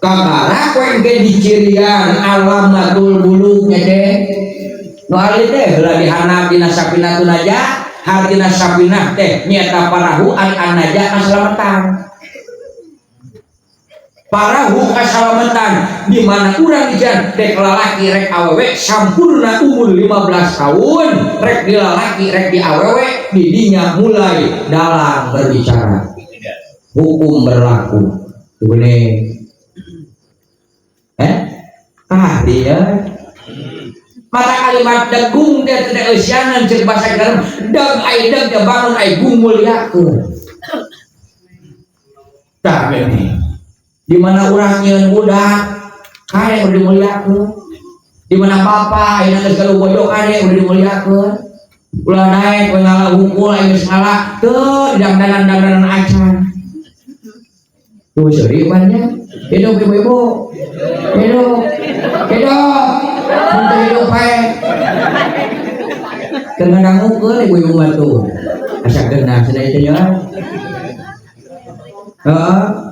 Kakara we ge dicirian alamatul bulug nya teh. Nu ari teh heula dihanap dina sapinatun aja, hartina sapinah teh nyaeta parahu an naja kaslametan. Parahu kasalamatan di mana urang dijan dek lalaki rek awewe sampurna umur 15 tahun rek di lalaki rek di awewe didinya mulai dalam berbicara hukum berlaku gini dia mata kalimat degung dia tidak eusianan ceuk bahasa dalam deg ai deg dia bangun ai gumuliakeun tah ini di mana urang nyeun budak kare udah dimuliakeun, di mana bapa ayeuna geus galuh bojo kare udah dimuliakeun, ulah naek we ngala hungkul aya geus ngala teu dangdanan-dangdanan acan. Tuh seuri pan nya hidup ibu-ibu hidup hidup mun teu hidup pae teu ngadangukeun ibu-ibu mah tuh asa geunah cenah itu nya. Heeh.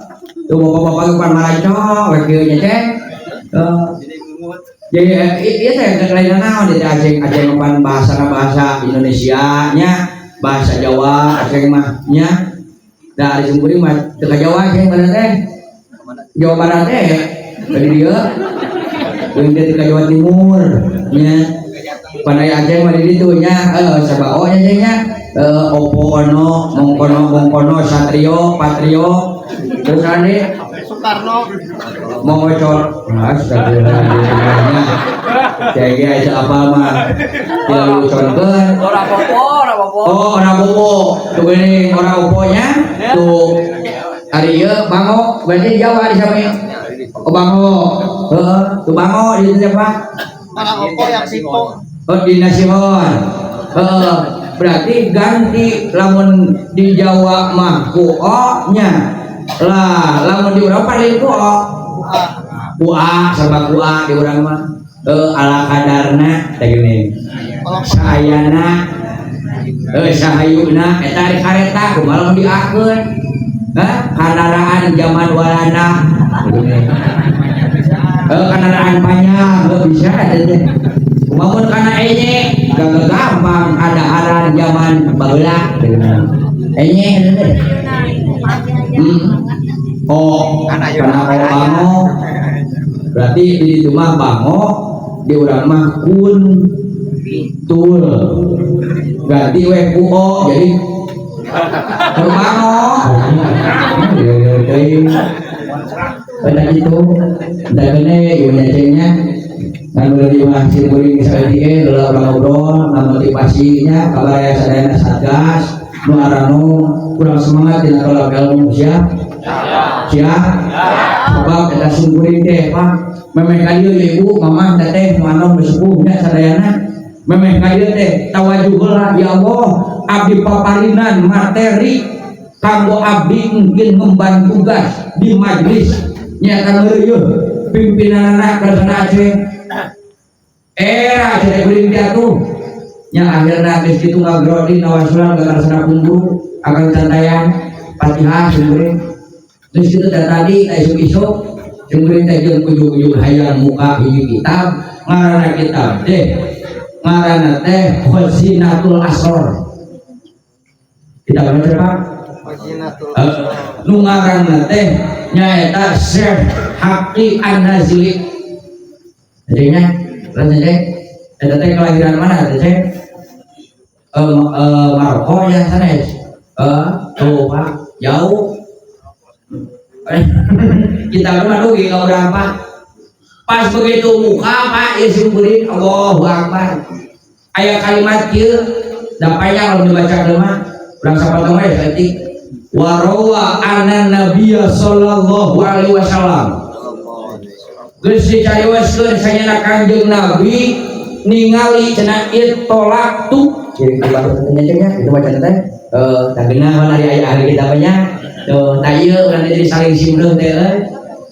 Tuh bapak-bapak pan marancok we kieu nya cek. Jadi ieu teh lain naon di aceng aceng pan bahasa Indonesia nya, bahasa Jawa aceng mah nya. Da ari sungkuring mah teu ka Jawa aceng mana teh? Jawa Barat teh dari dieu. Jeung teh ka Jawa Timur nya. Pan aya aceng mah di ditu nya, sabao nya ceng nya. Opo ono, mongkono mongkono, satrio, patrio. Terus ane Soekarno mau ngocor, nah, astagfirullahaladzim. Kayak aja apa mah tidak luconkeun. Ora popo, ora popo. Oh, ora popo. Tuh gini, ora oponya. Tuh ari ieu bango, berarti Jawa di sami. Oh, bango. Heeh, tuh bango di siapa? Ora opo yang situ. Oh, di Nasihon. Heeh, berarti ganti lamun di Jawa mah ku o nya. Lah, lamun di urang paling ku o. Ku a sama ku a di urang mah. Ala kadarna teh geuning. Saayana sahayuna eta ari kareta kumaha lamun diakeun. Hah, kandaraan zaman Walanda. Kandaraan panjang heuh bisa eta teh. Kumaha mun kana enye gak gampang kadaharan zaman baheula. Enye teh. Oh, karena o bango. Berarti di ditu mah bango, di urang mah kun tul. Ganti we ku o jadi bango. Ya ya teuing. Pada itu, da gene ieu nya kan udah di mah sim kuring saeutik ge ulah ngobrol ngamotivasinya kabar sadayana satgas nu arano kurang semangat dina tolak ilmu. Siap, siap. Sebab eta sim kuring teh, Pak, memeh ka dieu ibu, mamah, teteh, nu anom, nu sepuh nya sadayana, memeh ka dieu teh tawajuh heula, ya Allah, abdi paparinan materi kanggo abdi mungkin ngemban tugas di majelis nyata ngeureuyeuh pimpinan anak Kerajaan Aceh era jadi kuring teh atuh nya. Akhirna geus kitu ngagrodi nawasulan ka karsana punggur akan cantayan Fatihah sim kuring. Geus kitu teh tadi teh isuk-isuk sim kuring teh jeung ujug-ujug hayang muka hiji kitab, ngaranna kitab teh, ngaranna teh Khazinatul Asror. Kitab apa, Pak? Khazinatul Nu ngaranna teh nyaeta Syekh Haqqi An-Nazili. Jadinya lanjut teh eta teh kelahiran mana teh? Maroko ya sanes. Tuh Pak, jauh. Kita mah rugi ka urang, Pak. Pas begitu muka, Pak, ya sim kuring Allahu Akbar. Aya kalimat kieu da panjang lamun dibaca mah urang sapotong we saeutik. Warawa anna nabiyya sallallahu alaihi wasallam, geus dicarioskeun sanyana Kanjeng Nabi ningali cenah tolak tu jadi dibaca nya itu baca teh tak genah mana ari aya ahli kitabnya tuh. Tah ieu urang jadi saling simreuh teh euy,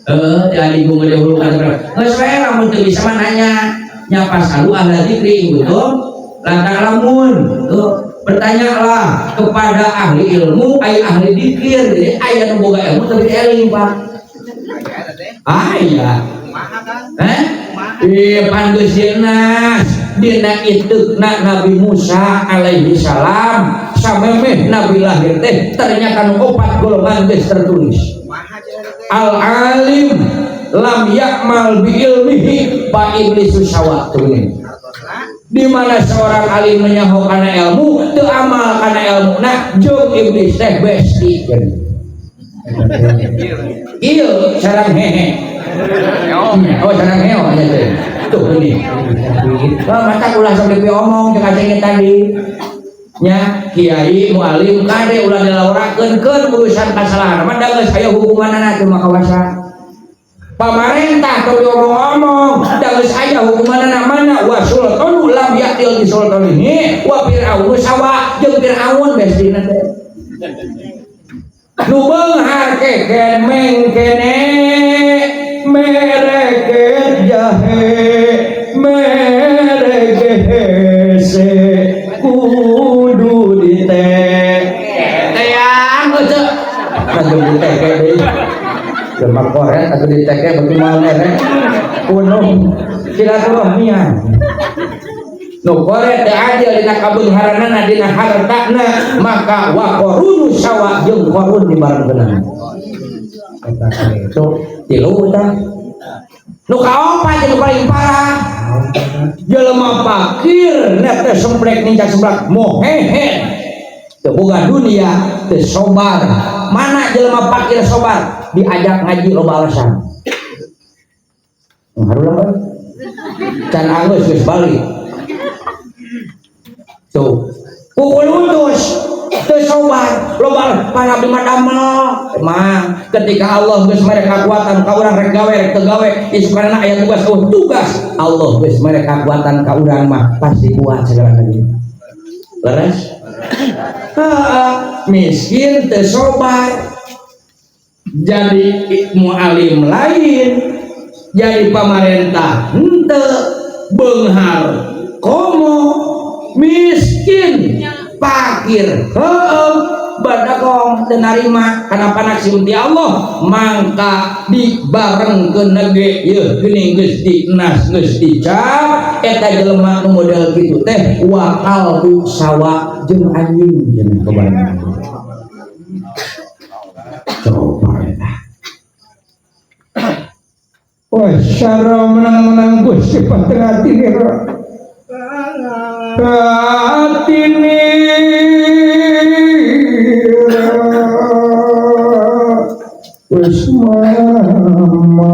heeh, teh adi gua dahulu kan geus we. Lamun teu bisa mah nanya nya, fasalu ahla dzikri in kuntum la ta'lamun. Tuh, bertanyalah kepada ahli ilmu, ay ahli dikir. Jadi aya nu boga ilmu tapi eling, Pak. Ah iya. Eh? Iya, pan geus jelas dina iteukna Nabi Musa alaihi salam, samemeh Nabi lahir teh ternyata nu opat golongan geus tertulis. Al alim lam yakmal bi ilmihi fa iblisu sawa. Tuh ini di mana seorang alim menyaho kana ilmu teu amal kana ilmu, nah jeung iblis teh besti. Iya, sarang hehe. Oh, sarang heo nya teh. Tuh ini. Wah, mata ulah sok diomong cek aceng tadi. Nya, kiai, mualim kade ulah dilaworakeun keun urusan kasalahan. Mah da geus aya hukumanana teu makawasa. Pamarentah teu diomong-omong, da geus aya hukumanana. Mana wa sultanu lam ya'dil bi sultanihi wa fir'aunu sawa, jeung Fir'aun bestina teh. Nu beunghar keken mengkene mereket jahe mereke hese kudu dite teang aja kagem diteke deui jelema koret atuh diteke beuki moal mere kuno silaturahmian. Nu koret teu adil dina kabeungharanana dina hartana, maka wa qarunu sawa jeung Qarun dibarengkeunana. Eta teh tilu tah. Nu kaopat jeung paling parah, jelema fakir net teh semprek nincak semplak mohehe teu boga dunia, teu sobar. Mana jelema fakir sobar? Diajak ngaji loba alasan, harulang can anggeus geus balik. Tuh kukulutus teu sobar, loba para abdi mah damel. Emang ketika Allah geus mere kakuatan ka urang, rek gawe rek teu gawe, isukanana aya tugas. Oh, tugas Allah geus mere kakuatan ka urang mah pasti kuat segala lagi. Leres. Heeh, miskin teu sobar, jadi mualim lain, jadi pamarentah henteu, beunghar komo, miskin fakir heueuh, badakong teu narima kana panaksim ti Allah, mangka dibarengkeun ge yeuh geuning geus dinas geus dicap. Eta jelema nu model kitu teh wa kalbu sawa jeung anjing cenah kebayang. Wah, syara menang-menang Gusti pateng atinira. Atinira wis mama.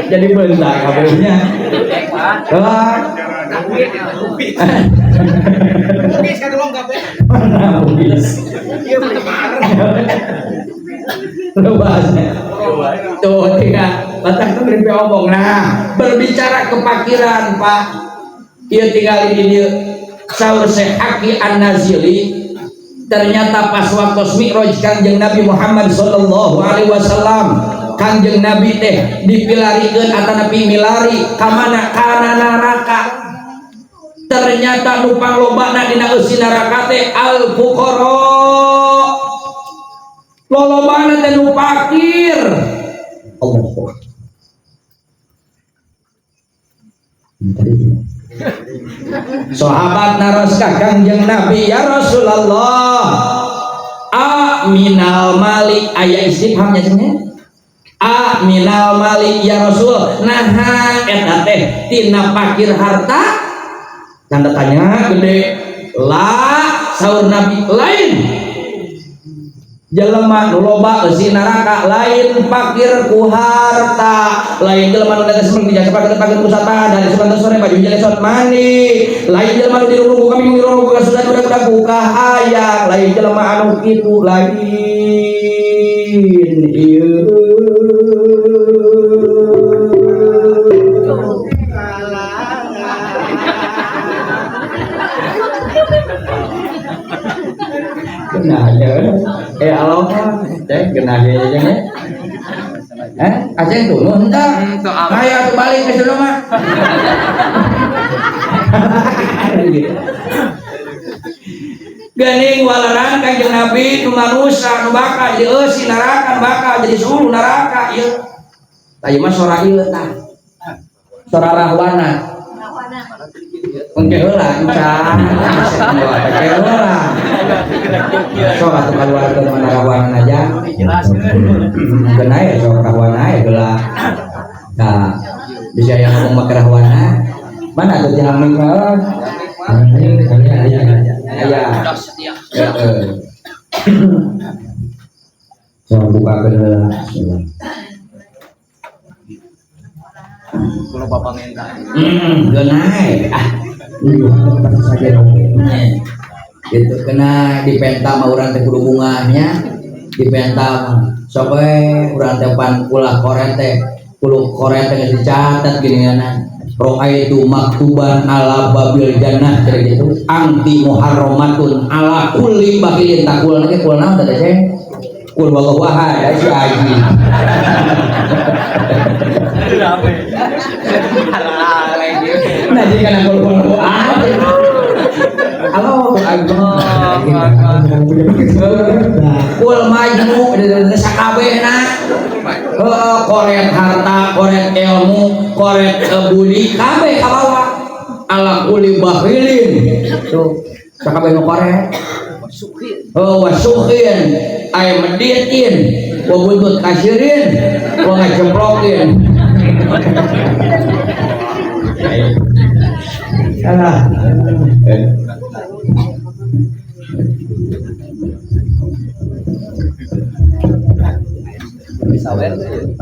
Jadi bentar kabelnya. Mana bugis? Bahasnya. Tuh tidak, batang tuh beri omong. Nah, berbicara kepakiran Pak. Ia tinggal di dia. Saur Syekh Haqi An-Nazili ternyata pas waktu Mi'raj Kangjeng Nabi Muhammad sallallahu alaihi wasallam, Kangjeng Nabi teh dipilarikeun atanapi milari ka mana kana neraka. Ternyata nu panglobana dina eusi neraka teh al fuqara. Lolobana teh nu fakir. Allah. Sahabat naros ka Kangjeng Nabi, ya Rasulullah, aminal mali, aya istifhamnya cenah. Aminal mali ya Rasul, naha eta teh tina fakir harta? Tanda tanya gede. La saur Nabi lain. Jelema nu loba eusi neraka lain fakir ku harta, lain jelema nu dagang semeng dijasa fakir fakir ku sata dari sebentar sore baju jelesot mandi, lain jelema nu dirurung ku kami dirurung ku kasudan budak-budak ku kahayang, lain jelema anu kitu lain ieu. Genah ya. Allah teh genah ya jeung ya. Aceng tuh henteu. Aya atuh balik ke sono mah. Geuning waleran Kangjeng Nabi nu manusa nu bakal jadi eusi neraka, nu bakal jadi suluh neraka ieu. Tah ieu mah sora ieu tah. Sora rahwana. Engke heula encan. Engke heula. Sok atuh kaluarkeun mana rahwana aja. Geuna ye sok rahwana ye heula. Nah, bisa yang ngomong make rahwana. Mana tuh jangan mah? Aya aya. Heeh. Sok bukakeun heula. Kalau bapak minta. Geuna ah. Gitu kena dipenta mah urang teh kudu bungahnya, dipenta mah sok we urang teh pan ulah koret teh, kudu koret teh geus dicatat geuningan. Ra'aitu maktuban ala babil jannah cenah gitu. Angti muharramatun ala kulli bakhilin takul ge kul naon teh teh? Kul wallahu ahad si aji. Nah jika nak kul wallahu ahad. Halo, kul majmu sakabehna. Koret harta, koret ilmu, koret budi, kabeh kabawa. Ala kulli bakhilin. Tuh, sakabeh nu koret. Oh, wasukhin, ay meditin, wa buntut kasirin, wa ngajemplokin. Salah.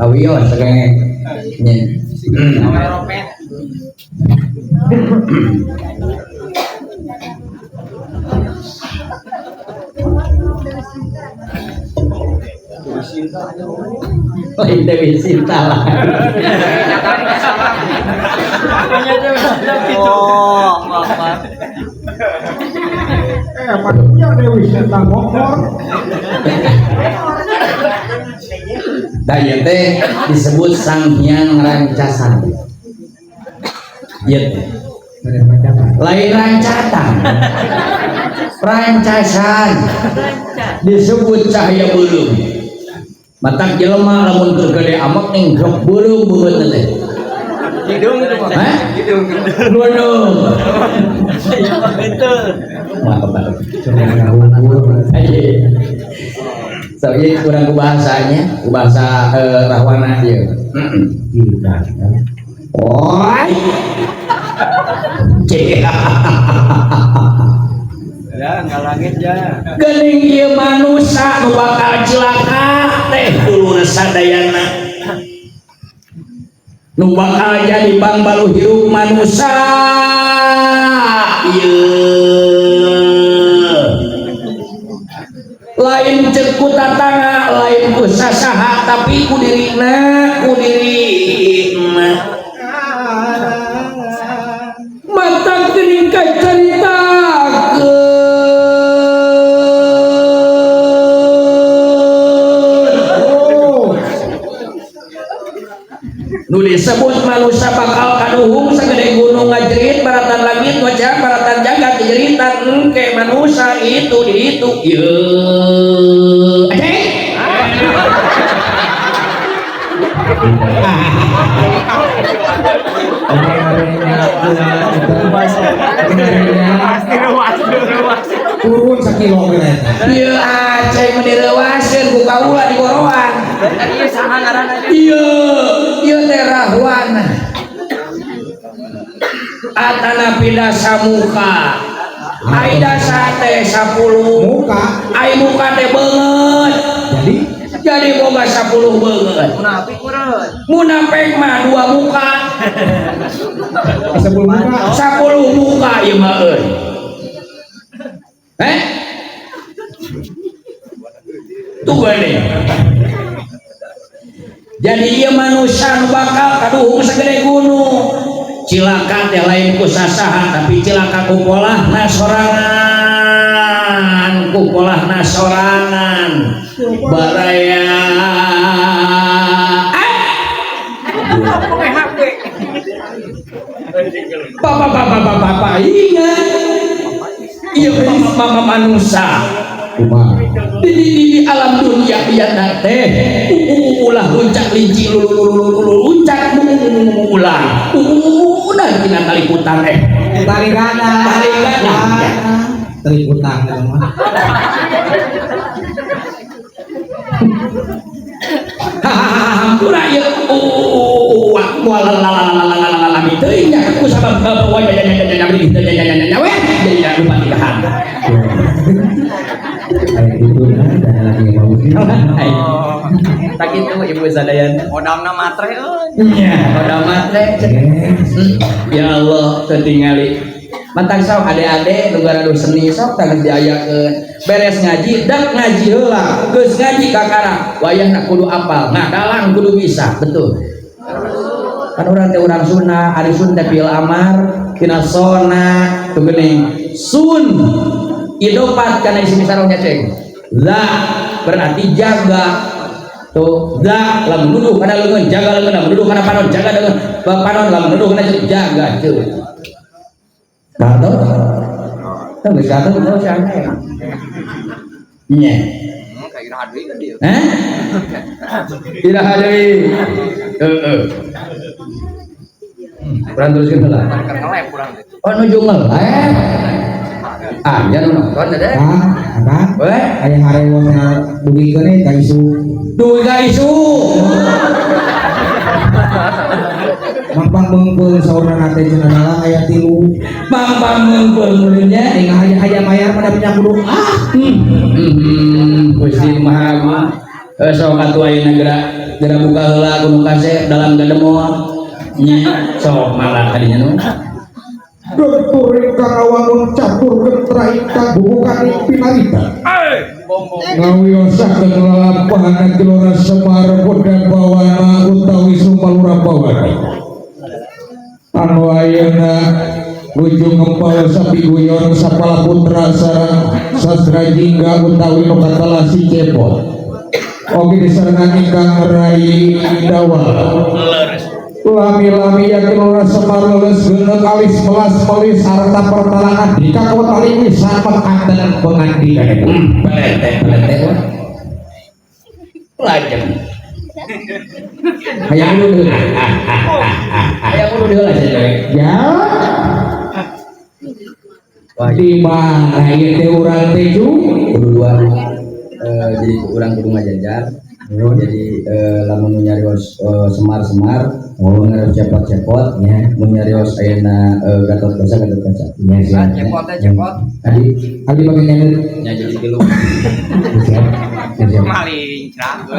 Awiyo sakenge. Nya. Lain Dewi Sinta lah. Oh, maaf. Maksudnya Dewi Sinta ngomong. Dan ieu teh disebut Sang Hyang Rancasan. Ieu teh lain rancatan. Rancasan disebut cahaya beuleum. Matak jelema lamun keur gede amek ning sok beureum beungeut teh. Hidung itu mah. Hah? Hidung. Waduh. Betul. Mantap banget. So, ieu kurang ku bahasanya, ku bahasa Rahwana ieu. Oi. Ya, ngalangin ya. Geuning ieu manusa nu bakal cilaka teh dulur sadayana. Nu bakal jadi pangbalu hirup manusa ieu. Lain ceuk ku tatangga, lain ku sasaha, tapi ku dirina, ku dirina. Mata geuning kacaritakeun. Nu disebut manusia bakal kaduhung sagede gunung ngajerit baratan langit ngocang baratan jagat jeritan engke manusia itu di ditu ieu. Aceh. Turun sakilo we. Ieu Aceh mun direuwaseun ku kaula di goroan. Ieu saha ngaranna? Ieu, ieu teh Rahwana. Atana pindah samuka. Ai dasa teh 10 muka. Ai muka teh beungeut. Jadi boga 10 beungeut. Munafik urang. Munafik mah 2 muka. 10 muka. 10 muka ieu mah euy. Eh? Tuh geuning. Jadi ieu manusia nu bakal kaduhung sagede gunung. Cilaka teh lain ku sasaha tapi cilaka ku polahna sorangan, ku polahna sorangan. Baraya Bapak bapak bapak bapak ingat ieu mama manusia di alam dunia ieu teh ulah uncak linci lulu uncak ulah udah tina taliputan tarigana tarigana taliputan mah hampura ieu walalalalalalala teuing nya ku sabab wa ya ya ya ya ya we jadi lupa tigahan. Tak itu ibu sadayana. Odamna matre euy. Nya, odam matre. Ya Allah, teu tingali. Mantang sok ade-ade nu gaduh seni sok tah geus diayakeun. Beres ngaji, dak ngaji heula. Geus ngaji kakara, wayahna kudu apal. Ngadalang kudu bisa, betul. Kan urang teh urang sunnah, ari sun teh fil amar, tina sona, teu geuning. Sun idopat kana isi misarongnya ceng. Za berarti jaga. Tuh, za lamun nuduh kana leungeun, jaga leungeun, lamun nuduh kana panon, jaga leungeun, panon lamun nuduh kana jaga ceu. Karto? Teu geus karto teu sia. Nya. Ka iraha deui kan dieu. Hah? Iraha deui. Heeh. Kurang teruskeun heula. Keur ngelep urang teh. Oh nuju ngelep. Ah, ya nu nonton teh. Ah, apa? Weh, aya harewona dugikeun ka isu. Dugi ka isu. Mangpang meungpeung saurna teh cenah dalang aya 3. Mangpang meungpeung meureun nya tinggal aya mayar pada punya kudu. Ah. Gusti Maha Agung. Sok atuh ayeuna geura geura buka heula gunung kasep dalam gademol. Nya sok malah kadinya nu. Dokter ingkang awangun catur gentra ingkang bubukaning pinarita. Ngawiyosakeun lalampahan Gelora Semar Buddha Bawana utawi Sumalura Bawana. Anu ayeuna nuju ngempal sapi guyon sapala putra sareng sastra jingga utawi nu katelah si Cepot. Oge disarengan ingkang rai Dawal. Lami-lami yakin ora Semar leles geuneuh alis melas melis harta pertalangan di kakota liwisan mekaten pengandikan. Pelete pelete. Lajeng. Hayang kudu. Hayang kudu diheula sia. Ya. Di mana ieu teh urang teh ju? Kudu dua jadi urang kudu ngajajar. Jadi lamun nu nyarios semar-semar, mun nyarios cepot-cepot, mun nyarios ayeuna Gatot Kaca Gatot Kaca. Ya, siap. Cepot teh cepot. Tadi abdi bagi nyanyi. Nya jadi tilu. Siap. Siap. Maling cerah gue.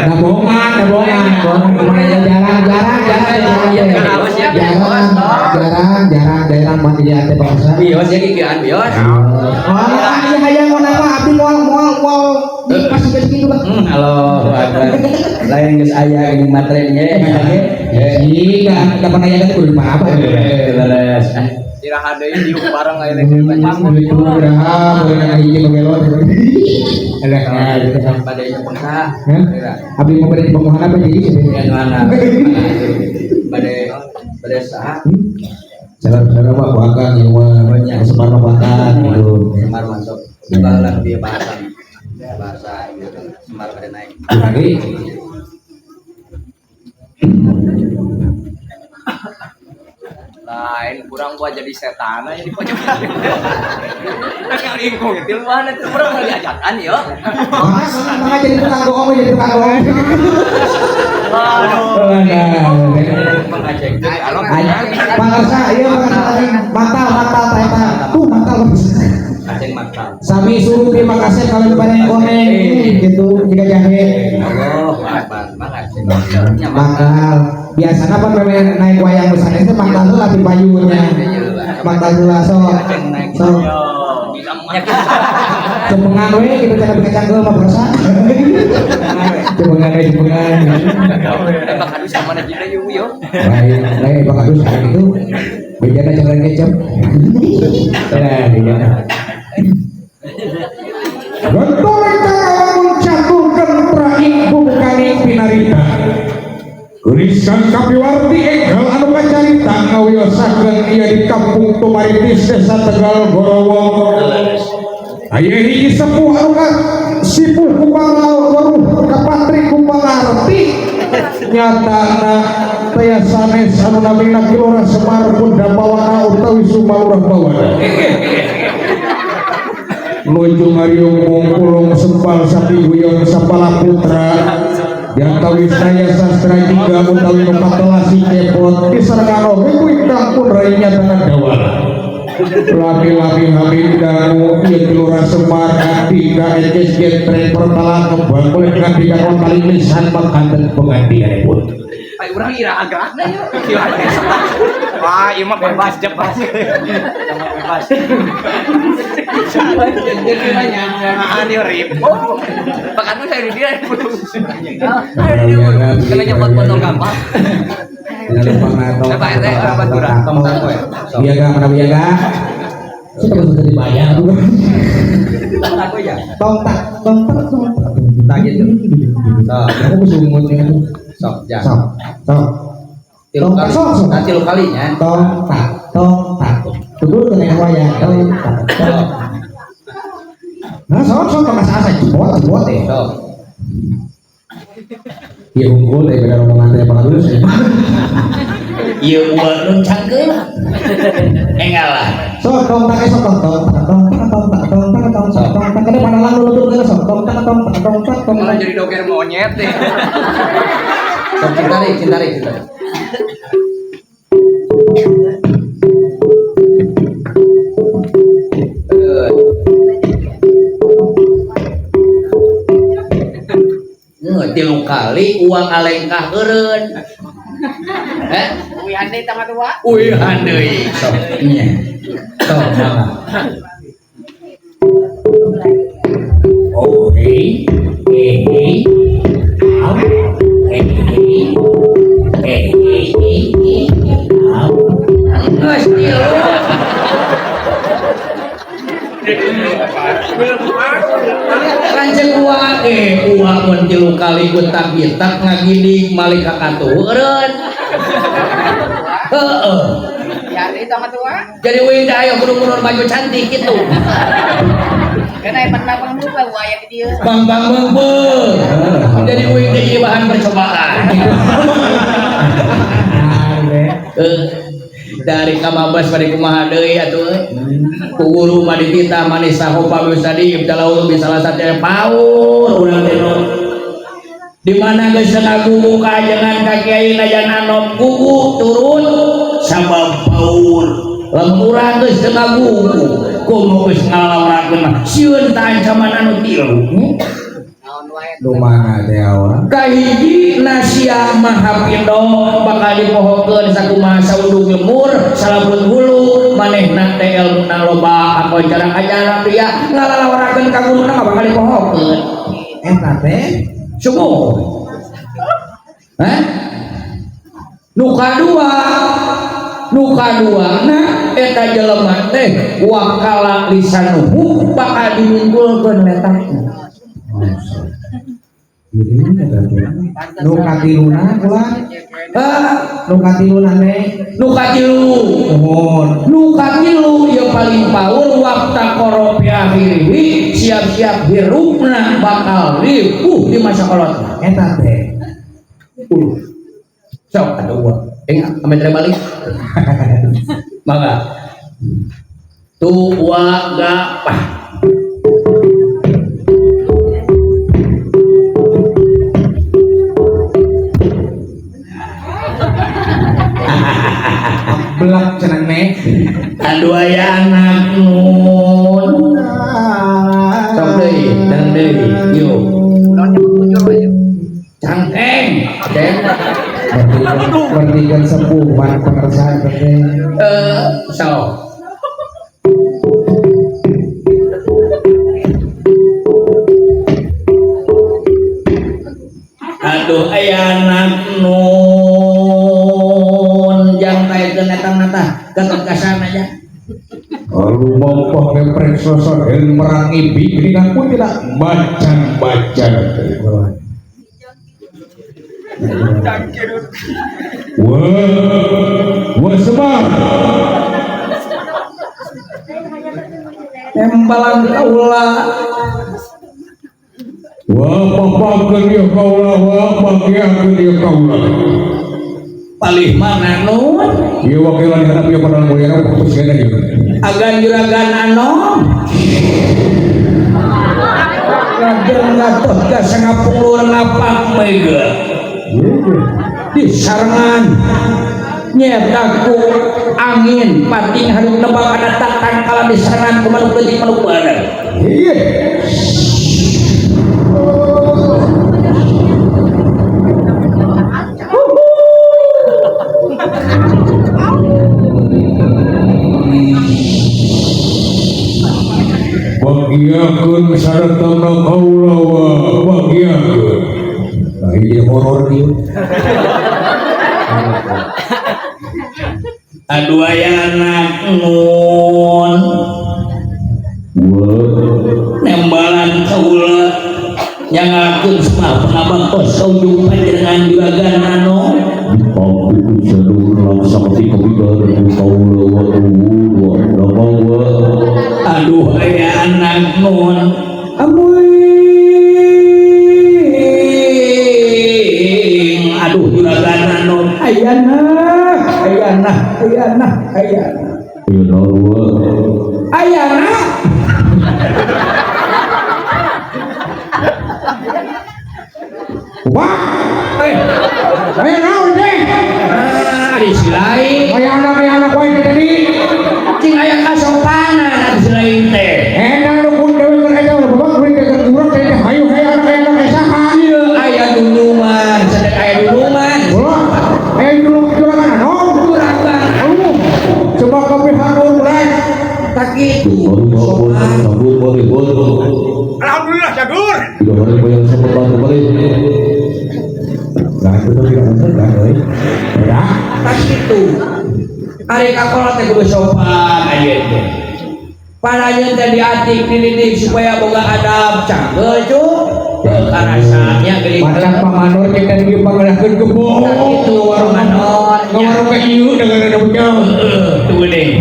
Nah bohongan, nah bohongan, bohongan. Jarang, jarang, jarang, jarang, jarang, jarang, jarang, daerah mandi di ate bangsa. Bios ya kikian bios. Wah, iya hayang mau nama abdi moal moal moal pas sampai segitu bang. Halo, lain geus aya geuning matre nya. Iya, kapan aya kan kudu apa? Beres. Iraha deui diuk bareng ayeuna ge banyak. Iraha, boleh nang hiji babelot. Alah, nah, gitu kan. Pada nyepengka. Abdi mau beri pemohon apa jadi Ya mana? Pada pada saha? Saudara-saudara mah buakan ieu mah Banyak. Semar mah buakan gitu. Semar masuk. Baheula bieu bahasa. Bahasa gitu. Semar pada naik. Jadi Lain kurang gua jadi setan aja di pojok. Kan lingkung itu mana tuh kurang mau diajakan yo. Mana jadi tukang bohong, jadi tukang bohong. Waduh. Pangarsa, iya pangarsa, mantal, mantal, mantal, tuh mantal. Aceng mantal. Sami suruh terima kasih kalau pada koneng gitu, jika jahe. Allah, akbar, makasih. Mantal. Biasanya apa memang naik wayang besar itu mantal heula di payunya. Mantal heula sok. Sok. Cepengan we gitu cara bikin cangkel mah berasa. Cepengan we cepengan. Bang Kadus sama mana juga yuk yo. Lain lain Bang Kadus itu bejana cangkel kecap. Nah, iya. Gentor kalamun caturkeun praing bukaning pinarita. Gerisan kapiwarti enggal anu kacarita ngawiyosakeun ieu di kampung Tumaritis Desa Tegal Gorowong. Aya hiji sepuh anu sipuh ku pangaweruh kapatri ku pangarti nyatana taya sanes anu namina Ki Lurah Semar Kunda Bawana utawi Sumalurah Bawana. Nuju ngariung mungkulung sempal sapi guyon sapala putra diantawis daya sastra juga utawi nu patelasi cepot disarengan oge ku ingkang pun rai nyatana dawala. Lami-lami hamil dangu ieu Ki Lurah Semar andika eces getrek pertala kembang boleh ngandika paling lisan mangkanten pengandianipun. Ai urang ira agakna yeuh. Wah, ieu mah bebas bebas. Sama bebas. Jadi mah nyangaan ieu ribu. Pak Anu saya di dia. Kena nyebut potong gampang. Pak RT rapat kurang. Iya ga mana iya ga? Sudah sudah dibayar tuh. Aku ya. Tong tak, tong tak, tong tak. Tak gitu. Sok. Aku sungut itu. Sok, ya. Sok, sok. Tilu kali. Sok, sok. Nah, tilu kalinya. Tong tak, tong tak. Tutur kena wayang. Tong tak, tong. Nah, sok, sok ke masalah saya cepot, cepot ya. Sok. Ya unggul daripada rombongan teh Pak Agus. Ieu uang nun cangkeul. Engal lah. Sok tong tak sok tong tong tak tong tak tong tak tong tak tong tak tong tak kada panalang lulutur kada sok tong tak tong tak tong tak tong. Malah jadi doger monyet deh. Sok cintarik, cintarik, cintarik. Tilu kali uang alengkah eureun. Eh? Uihan deui tama tua. Uihan deui. Sok nya. Sok mangga. Oh, hey, hey, hey. Au. Hey, hey. Hey, hey, hey. Au. Geus tilu. Lanceuk uang uang mun tilu kali gutak-gitak ngagidig malik ka katuh eureun. Heeh. Ya deui tama tua. Jadi uing teh ayo kudu-kudu baju cantik gitu. Bang bang bang bang. Jadi uing teh jadi bahan percobaan. Dari kamabas pada kumaha deui atuh euy. Ku guru mah dititah manis sahopa tadi ibtalau bi salah satu paur urang teh. Di mana geus ngagugu ka ajengan ka kiai najan anom gugu turun sabab paur. Lamun urang geus teu ngagugu komo geus ngalawarakeun mah sieun ta ancaman anu tilu. Nu mana teh awa? Kahiji nasia maha pindo bakal dipohokeun sakumaha saudung lemur salabun hulu manehna teh elmuna loba akocara ajaran pria ngalalawarakeun ka guruna mah bakal dipohokeun. Eta teh sungguh. Hah? Nu kadua na eta jelema teh wakala lisanuhu bakal dinunggulkeun letahna. Nu katiluna kula. Nu katiluna ne. Nu katilu. Nuhun. Nu katilu ieu paling paur wakta qara fi akhirihi siap-siap hirupna bakal ripuh di masa kolot. Eta teh. Sok atuh gua. Ame teh balik. Mangga. Tu wa ga pah. Belak cenah ne. Aduh aya anak nun. Sok deui, dang deui. Yuk. Cangkeng. Ceng. Bertikan sepuh ban pengersa teh. Sok. Aduh aya anak nun jang taekeun eta mah gatot kasana nya. Lumampah ngeprek sosok merangi bikin pun tidak macan-macan. Wah, wah semar. Tembalan kaula. Wah, papakeun ieu kaula, wah pakiakeun ieu kaula. Palih mana nun? Ieu wakilan hadap ieu padang mulia putus kena ieu. Agan juragan anom. Raden Gatot ka sangapuluh ngapak mega. Di sarengan nyeta ku angin pating hareup nebak kana tatang kala di sarengan ku manuk leutik manuk badan. Iya. Bagiakeun saretana kaula wa bagiakeun. Nah ieu horor ieu. Aduh aya anak nun. Nembalan kaula nyangakeun semah pangabang tos saujung panjenengan juragan anu. Aduh aya anak nun. Amuing aduh juragan anu ayana ayana ayana ayana ayana wah aya naon teh di silain aya anak wae tadi cing aya kasopanan di silain teh enak nu pun dewe keur aya bapak kuring teh urang teh hayu hayu anak aya anak saha ieu aya dulungan sadek aya dulungan ulah aya dulungan juragan anu juragan anu coba kapihan urang tak kitu sopan alhamdulillah jagur tak kitu ari kakolot teh kudu sopan ayeuna teh paranya teh diatik dididik supaya boga adab canggel cu teu karasanya geuning macam pamanor kita di pangerahkeun kebo tak kitu pamanor ngawarung ka ieu dengan ada bujang heueuh tuh geuning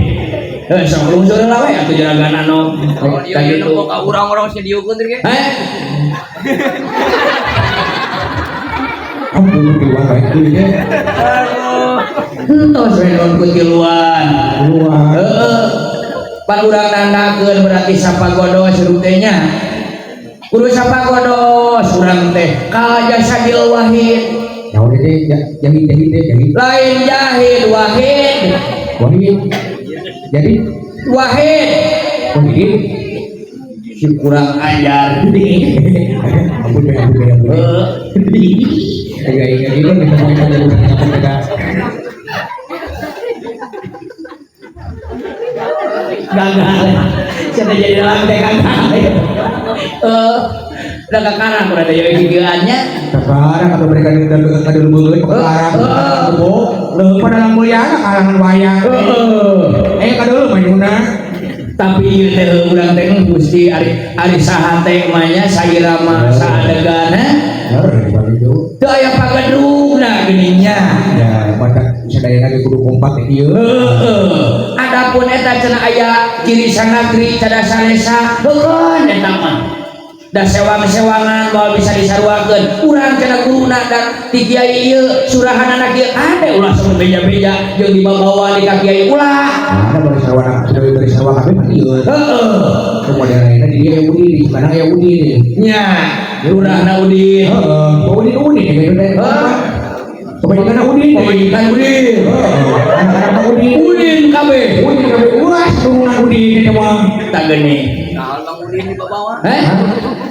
Sok lungsur heula we atuh juragan anu. Oh, iya iya nempo ka urang-urang sia diukeun teh ge. Heh. Ampun tiluan bae deui nya. Aduh. Entos we non ku tiluan. Tiluan. Heeh. Pan urang nandakeun berarti sapagodos hirup teh nya. Kudu sapagodos urang teh ka jasadil wahid. Naon teh jahit jahit teh jahit. Lain jahid wahid. Wahid. Jadi wahid. Wahid. Si kurang ajar. Ampun ampun ampun. Heeh. Ayo ayo ayo kita. Gagal. Saya jadi dalam teh gagal. Udah kakarang udah ada gigiannya. Kakarang atau mereka ada beungeut kakarang. Leuh pada mulyana kalangan wayang. Kadeuleum mayuna. Tapi ieu teh urang teh Gusti ari saha teh mah nya sairama saadegana. Teu aya pagedrugna geuning nya. Ya, badak sadayana ge kudu kompak teh ieu. Heeh. Adapun eta cenah aya ciri sanagri cada salesa, heukeun eta mah. Da sewang-sewangan moal bisa disaruakeun. Urang cenah guruna dan ti kiai ieu surahanana kieu ade ulah sok beja-beja jeung dibabawa di ka kiai ulah. Ada bari sarwana, sudah bari sarwa kabeh mah ieu. Heeh. Model lainna di dieu Udin, di mana aya Udin. Nya, lurahna Udin. Heeh, Udin Udin gitu teh. Heeh. Pemajikan Udin. Pemajikan Udin. Heeh, anak-anak Udin. Udin kabeh. Udin kabeh ulah turunan Udin eta mah. Tah geuning. Naon Bang Udin dibawa? Heh?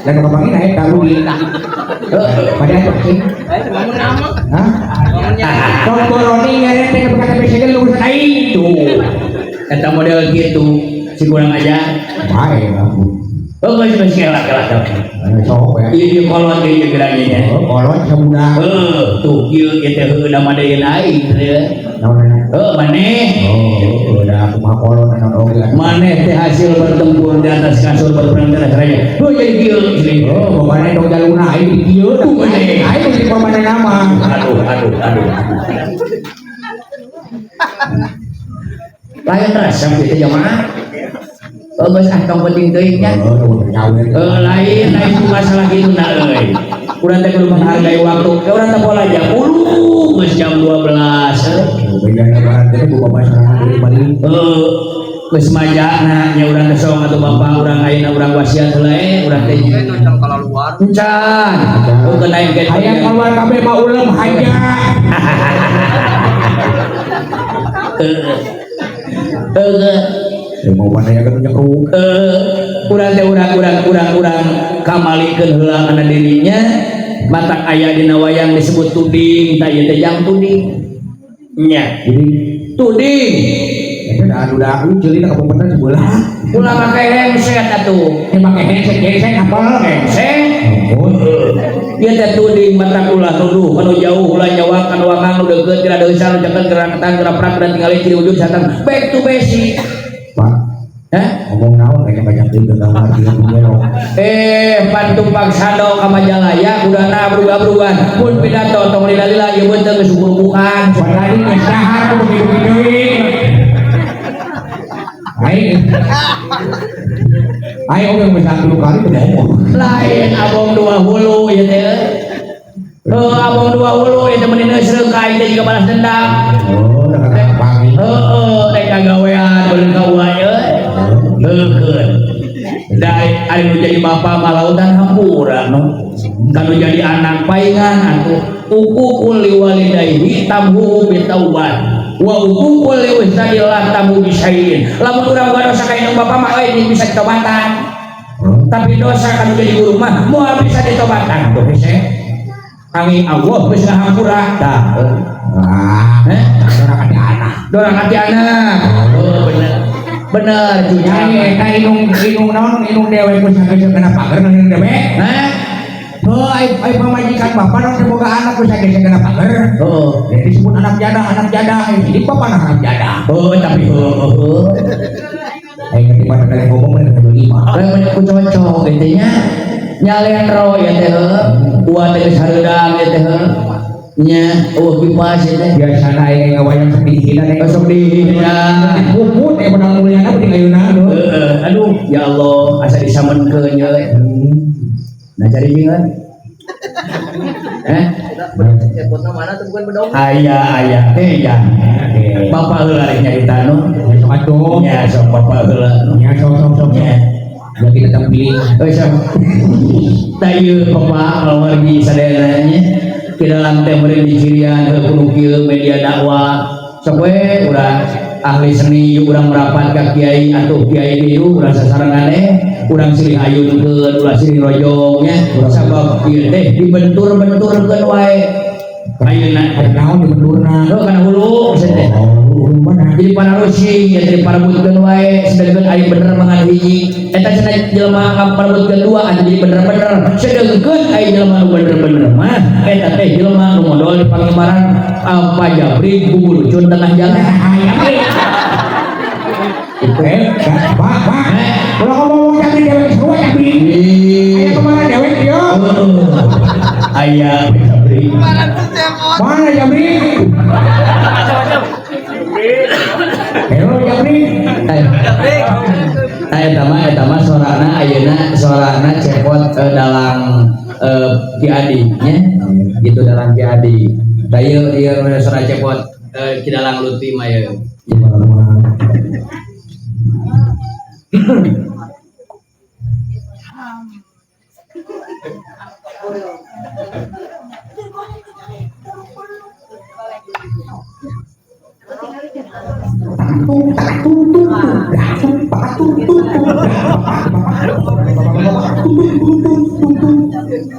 Lah kapangin aya ka Udin. Heeh. Padahal teh. Eh, bangun nama. Hah? Bangunnya. Tong koroni ngere teh ka KTP segel urusan aing tuh. Eta model kitu si kurang aja. Bae ampun. Oh, geus geus kela kela kela. Sok we. Ieu ieu kolot ieu gerangnya nya. Oh, kolot sabudak. Heuh, tuh kieu ieu teh heueuh da madein aing teh. Naon? Heuh, maneh. Oh, udah kumaha kolot naon oge. Maneh teh hasil bertempur di atas kasur berperang di atas raja. Heuh jadi kieu sini. Oh, bapana dong jaluna aing di kieu. Tuh maneh. Aing di bapana nama. Aduh, aduh, aduh. Lain resep kitu jamaah. Oh, geus ah tong penting teuing nya. Lain lain masalah kitu na euy. Urang teh kudu menghargai waktu. Ke urang teh pola jam 10 geus jam 12. Beda banget teh ku bapak sarangan deui balik. Heuh, geus majana nya urang teh sok atuh bapak urang ayeuna urang wasiat heula urang teh. Encan kalaluar. Encan. Heuh keun aing ge. Hayang keluar kabeh mah ulem haja. Heuh. Heuh. Mau pandai agak nyekruk. Urang teh urang kamalikeun heula kana dirinya. Matak aya dina wayang disebut tuding, tah ieu teh jang tuding. Nya. Jadi tuding. Eta da anu da ceulina ka pempetan sebelah. Ulah make handset atuh. Teh make handset gesek apal handset. Oh. Ieu teh tuding matak ulah nuduh kanu jauh ulah nyawa kanu wakang nu deukeut tira deusa nu caket gerak tang gerak prak dan tingali ciri wujud satang back to basic. Pak. Hah? Ngomong naon kayaknya banyak deui tentang hati yang Pantumpak sando ka Majalaya kudana berubah-berubah mun pidato tong lila-lila ieu beuteung geus ukur-ukuran. Padahal geus dahar kudu deui. Aing. Aing oge geus 10 kali teu ngomong. Lain abong dua hulu ieu teh. Heuh abong dua hulu ieu teh meuni neusreuk ka aing teh jiga balas dendam. Oh, da kana panggih. Heuh, rek kagawean beuleung ka uwa euy. Heukeun. Da ari nu jadi bapa mah lautan hampura no. Kanu jadi anak paingan atuh uququl liwalidayhi tamhu bitaubat wa uququl liwastadillah tamhu bisayin. Lamun urang boga dosa ka indung bapa mah euy bisa ditobatan. Tapi dosa kanu jadi guru mah moal bisa ditobatan. Tuh hese. Kami Allah geus ngahampura tah. Ah, heh, dorang hati anak. Dorang hati anak. Oh, bener. Bener cuy. Eta indung indung naon indung dewe ku sageus kana pager indung dewe. Hah? Oh, ai pamajikan bapak naon teh boga anak ku sageus kana pager. Heeh. Jadi disebut anak jadah, jadi bapak anak jadah. Oh, tapi heuh. Aing ngerti pada kalian ngomong bener kudu lima. Lain banyak ku cocok gitu nya. Nyalendro ya teh heuh. Uang teh geus hareudang ya teh heuh. Nya, eueuh kipas ya teh. Biasana aing ngawayang sedih. Dihina teh. Sok dihina. Puput pedang mulyana penting ayeuna aduh. Aduh, ya Allah, asa disamenkeun ye. Nah cari bingan. Cepotna mana tuh bukan bedong. Aya aya teh ya. Bapak heula rek nyarita nu. Sok atuh. Nya sok bapak heula. Nya sok sok sok. Nya. Jadi tetap pilih. Euy sok. Tah ieu bapak lawargi sadayana nya. Di dalam teh meureun dicirian heuh kudu kieu media dakwah. Sok we urang ahli seni urang merapat ka kiai atuh kiai kieu urang sasarengan teh urang silih ayunkeun ulah silih rojong nya sabab ieu teh dibentur-benturkeun wae ayeuna Naon dibenturna? heuh kana hulu cenah teh. Oh, mana? Jadi pararusi ya jadi parebutkeun wae sedengkeun aya bener mangan hiji eta cenah jelema ngaparebutkeun dua anu jadi bener-bener sedengkeun aya jelema nu bener-bener mah eta teh jelema nu modol di pangembaran apa jabri bubulucun tengah jalan. Pak, Pak. Ulah ngomong jabri dewek semua jabri. Aya kemana dewek yo? Aya jabri. Mana jabri? Hello jabri. Eta mah sorana ayeuna sorana cepot dalang Ki Adi nya gitu dalang Ki Adi. Da ieu ieu sora cepot Ki Dalang Lutfi mah ieu.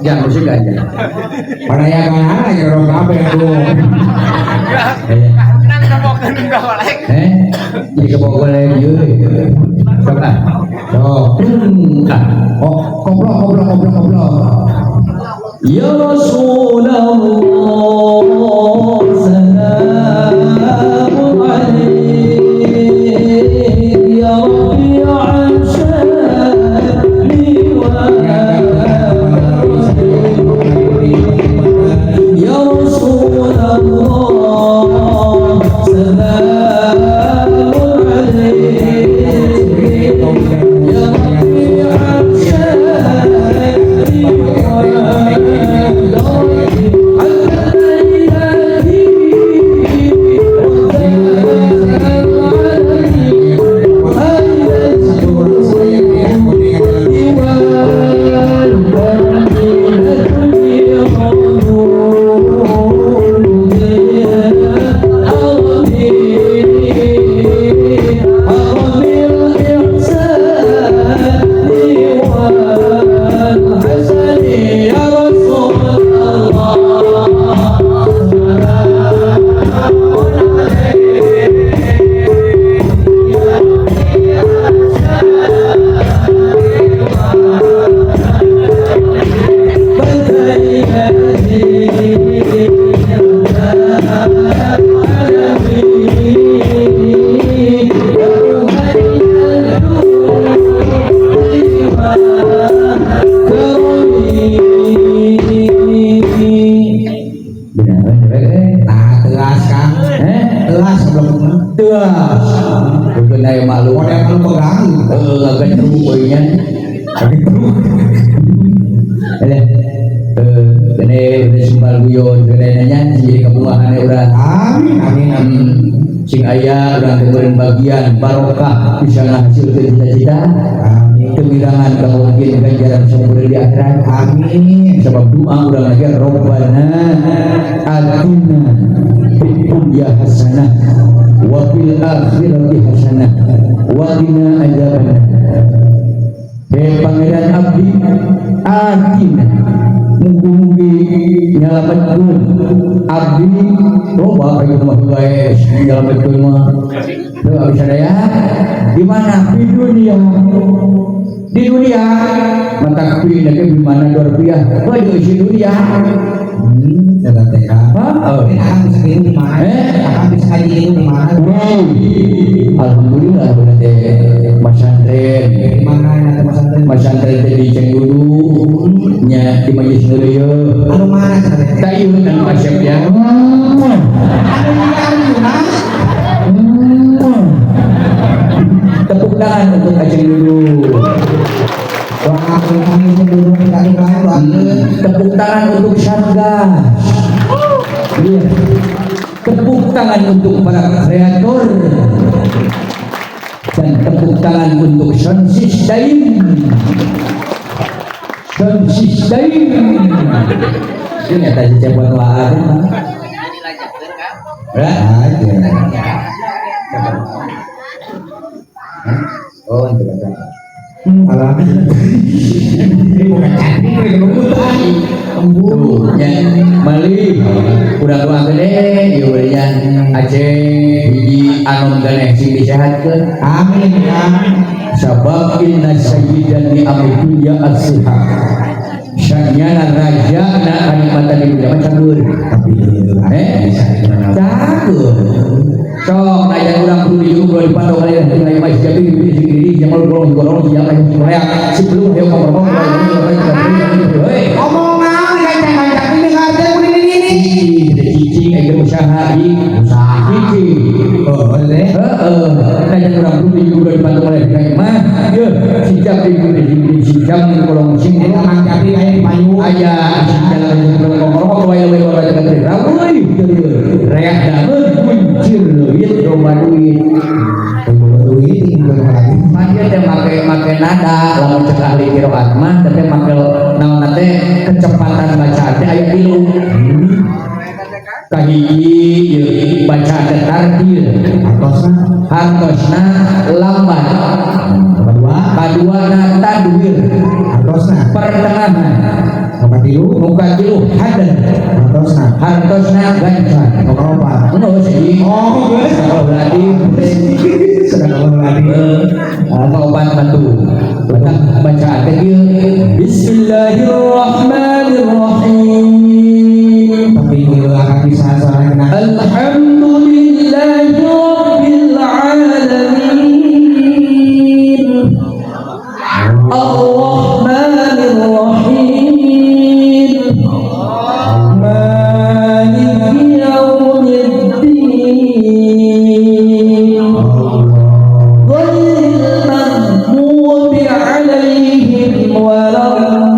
Jangan musik aja. Pada ya kan, ya orang kabeh aduh. Jadi kebogolek ieu. Sok ah. Sok. Oh, koplo koplo koplo koplo. Ya Rasulullah salamun alaik ya Rabbi ashani wa ya Rasulullah salamun alaik ya Rabbi ashani wa bagian barokah bisa menghasilkan cita-cita kemirangan kemungkinan ganjaran sempurna di akhirat. Amin. Sebab doa urang lagi Rabbana atina fid dunya hasanah wa fil akhirati hasanah wa qina adzabannar. Hei pangeran abdi atina mugi-mugi nyalametkeun abdi loba ayeuna mah bae nyalametkeun mah teu bisa daya di mana di dunia di dunia mata kuwi lagi di mana rupiah baju isi dunia eta teh akang bisa kieu di mana akang bisa ngaji kieu di mana. Alhamdulillah bener teh masantren di mana teh masantren masantren teh di Cenggudu nya di Majelis Nureuyeung anu mana teh tah ieu kan asep ya anu anu untuk Aceng Dudung. Doakeun kami Dudung doakeun. Tepuk tangan untuk Satgas. Iya. Tepuk tangan untuk para kreator dan tepuk tangan untuk sound system. Sound system. Ini tadi cepot wae. Aja. Oh, itu baca. Alah. Ini bukan cantik, ini keluputan. Tuh, ya, mali udah doa gede, ieu nya Aceh hiji anom ganeh sing disehatkeun. Amin ya. Sabab inna sayyidan li amri dunya as-siha. Sanyana raja na kanikmatan di dunia mah cagur. Tapi Cagur. Sok najan urang kudu dijuru di pondok kali dan tinggal mah siapa di sini jamal bolong gorong siapa yang korea sebelum dia ngomong hei Ngomong naon kancang-kancang ini ngarep ini ini. Cicing aja usaha di Usaha. Cicing. Oh, boleh. Heeh, najan urang kudu dijuru di pondok kali dan mah ye sijap di sijam kolong sing Eta Mang Jati aya di payu. Aya jalan ngomong wae wae wae wae rawuh reak dameun kuncir leuit loba duit. Loba duit ini lagi. Mah teh make nada lamun cek ahli qiraat mah teh make naon teh kecepatan bacaan teh aya tilu. Kahiji ieu bacaan teh tartil. Hartosna Hartosna lambat. Kadua. Kaduana tadwir. Hartosna Pertengahan. Nomor tilu. Muka tilu hadan. Hartosna Hartosna gancang. Nomor opat. Geus sih. Oh, geus. Berarti Sedang ngomong lagi. Apa obat batu? Bacaan teh ieu. Bismillahirrahmanirrahim. Tapi akan bisa soalnya kena. Alhamdulillahi rabbil alamin. Ar-Rahmanir Rahim. Maliki yaumiddin. Ghairil maghdubi 'alaihim waladdallin.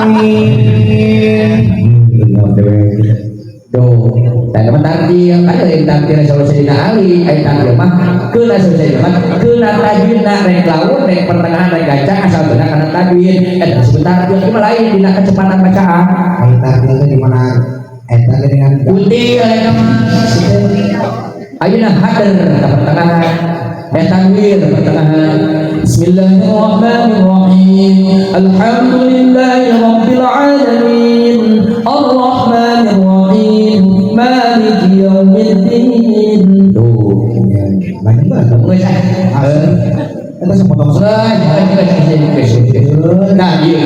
Amin. Tuh, dan teman tartil, kan ada yang tartil sama Sayyidina Ali, ayat tartil mah keuna Sayyidina mah keuna tajwidna rek laun rek pertengahan rek gancang asal benar kana tajwid. Eta disebut tartil ieu mah lain dina kecepatan bacaan. Ayat tartil teh di mana eta teh dengan Kuntil eta mah. Ayeuna hadir ka pertengahan. Tanwir pertengahan. Bismillahirrahmanirrahim. Alhamdulillahi rabbil alamin. Arrahmanir rahim. Maliki yaumiddin. Tuh. Banyak banget. Geus ah. Eta sepotong Nah, ieu.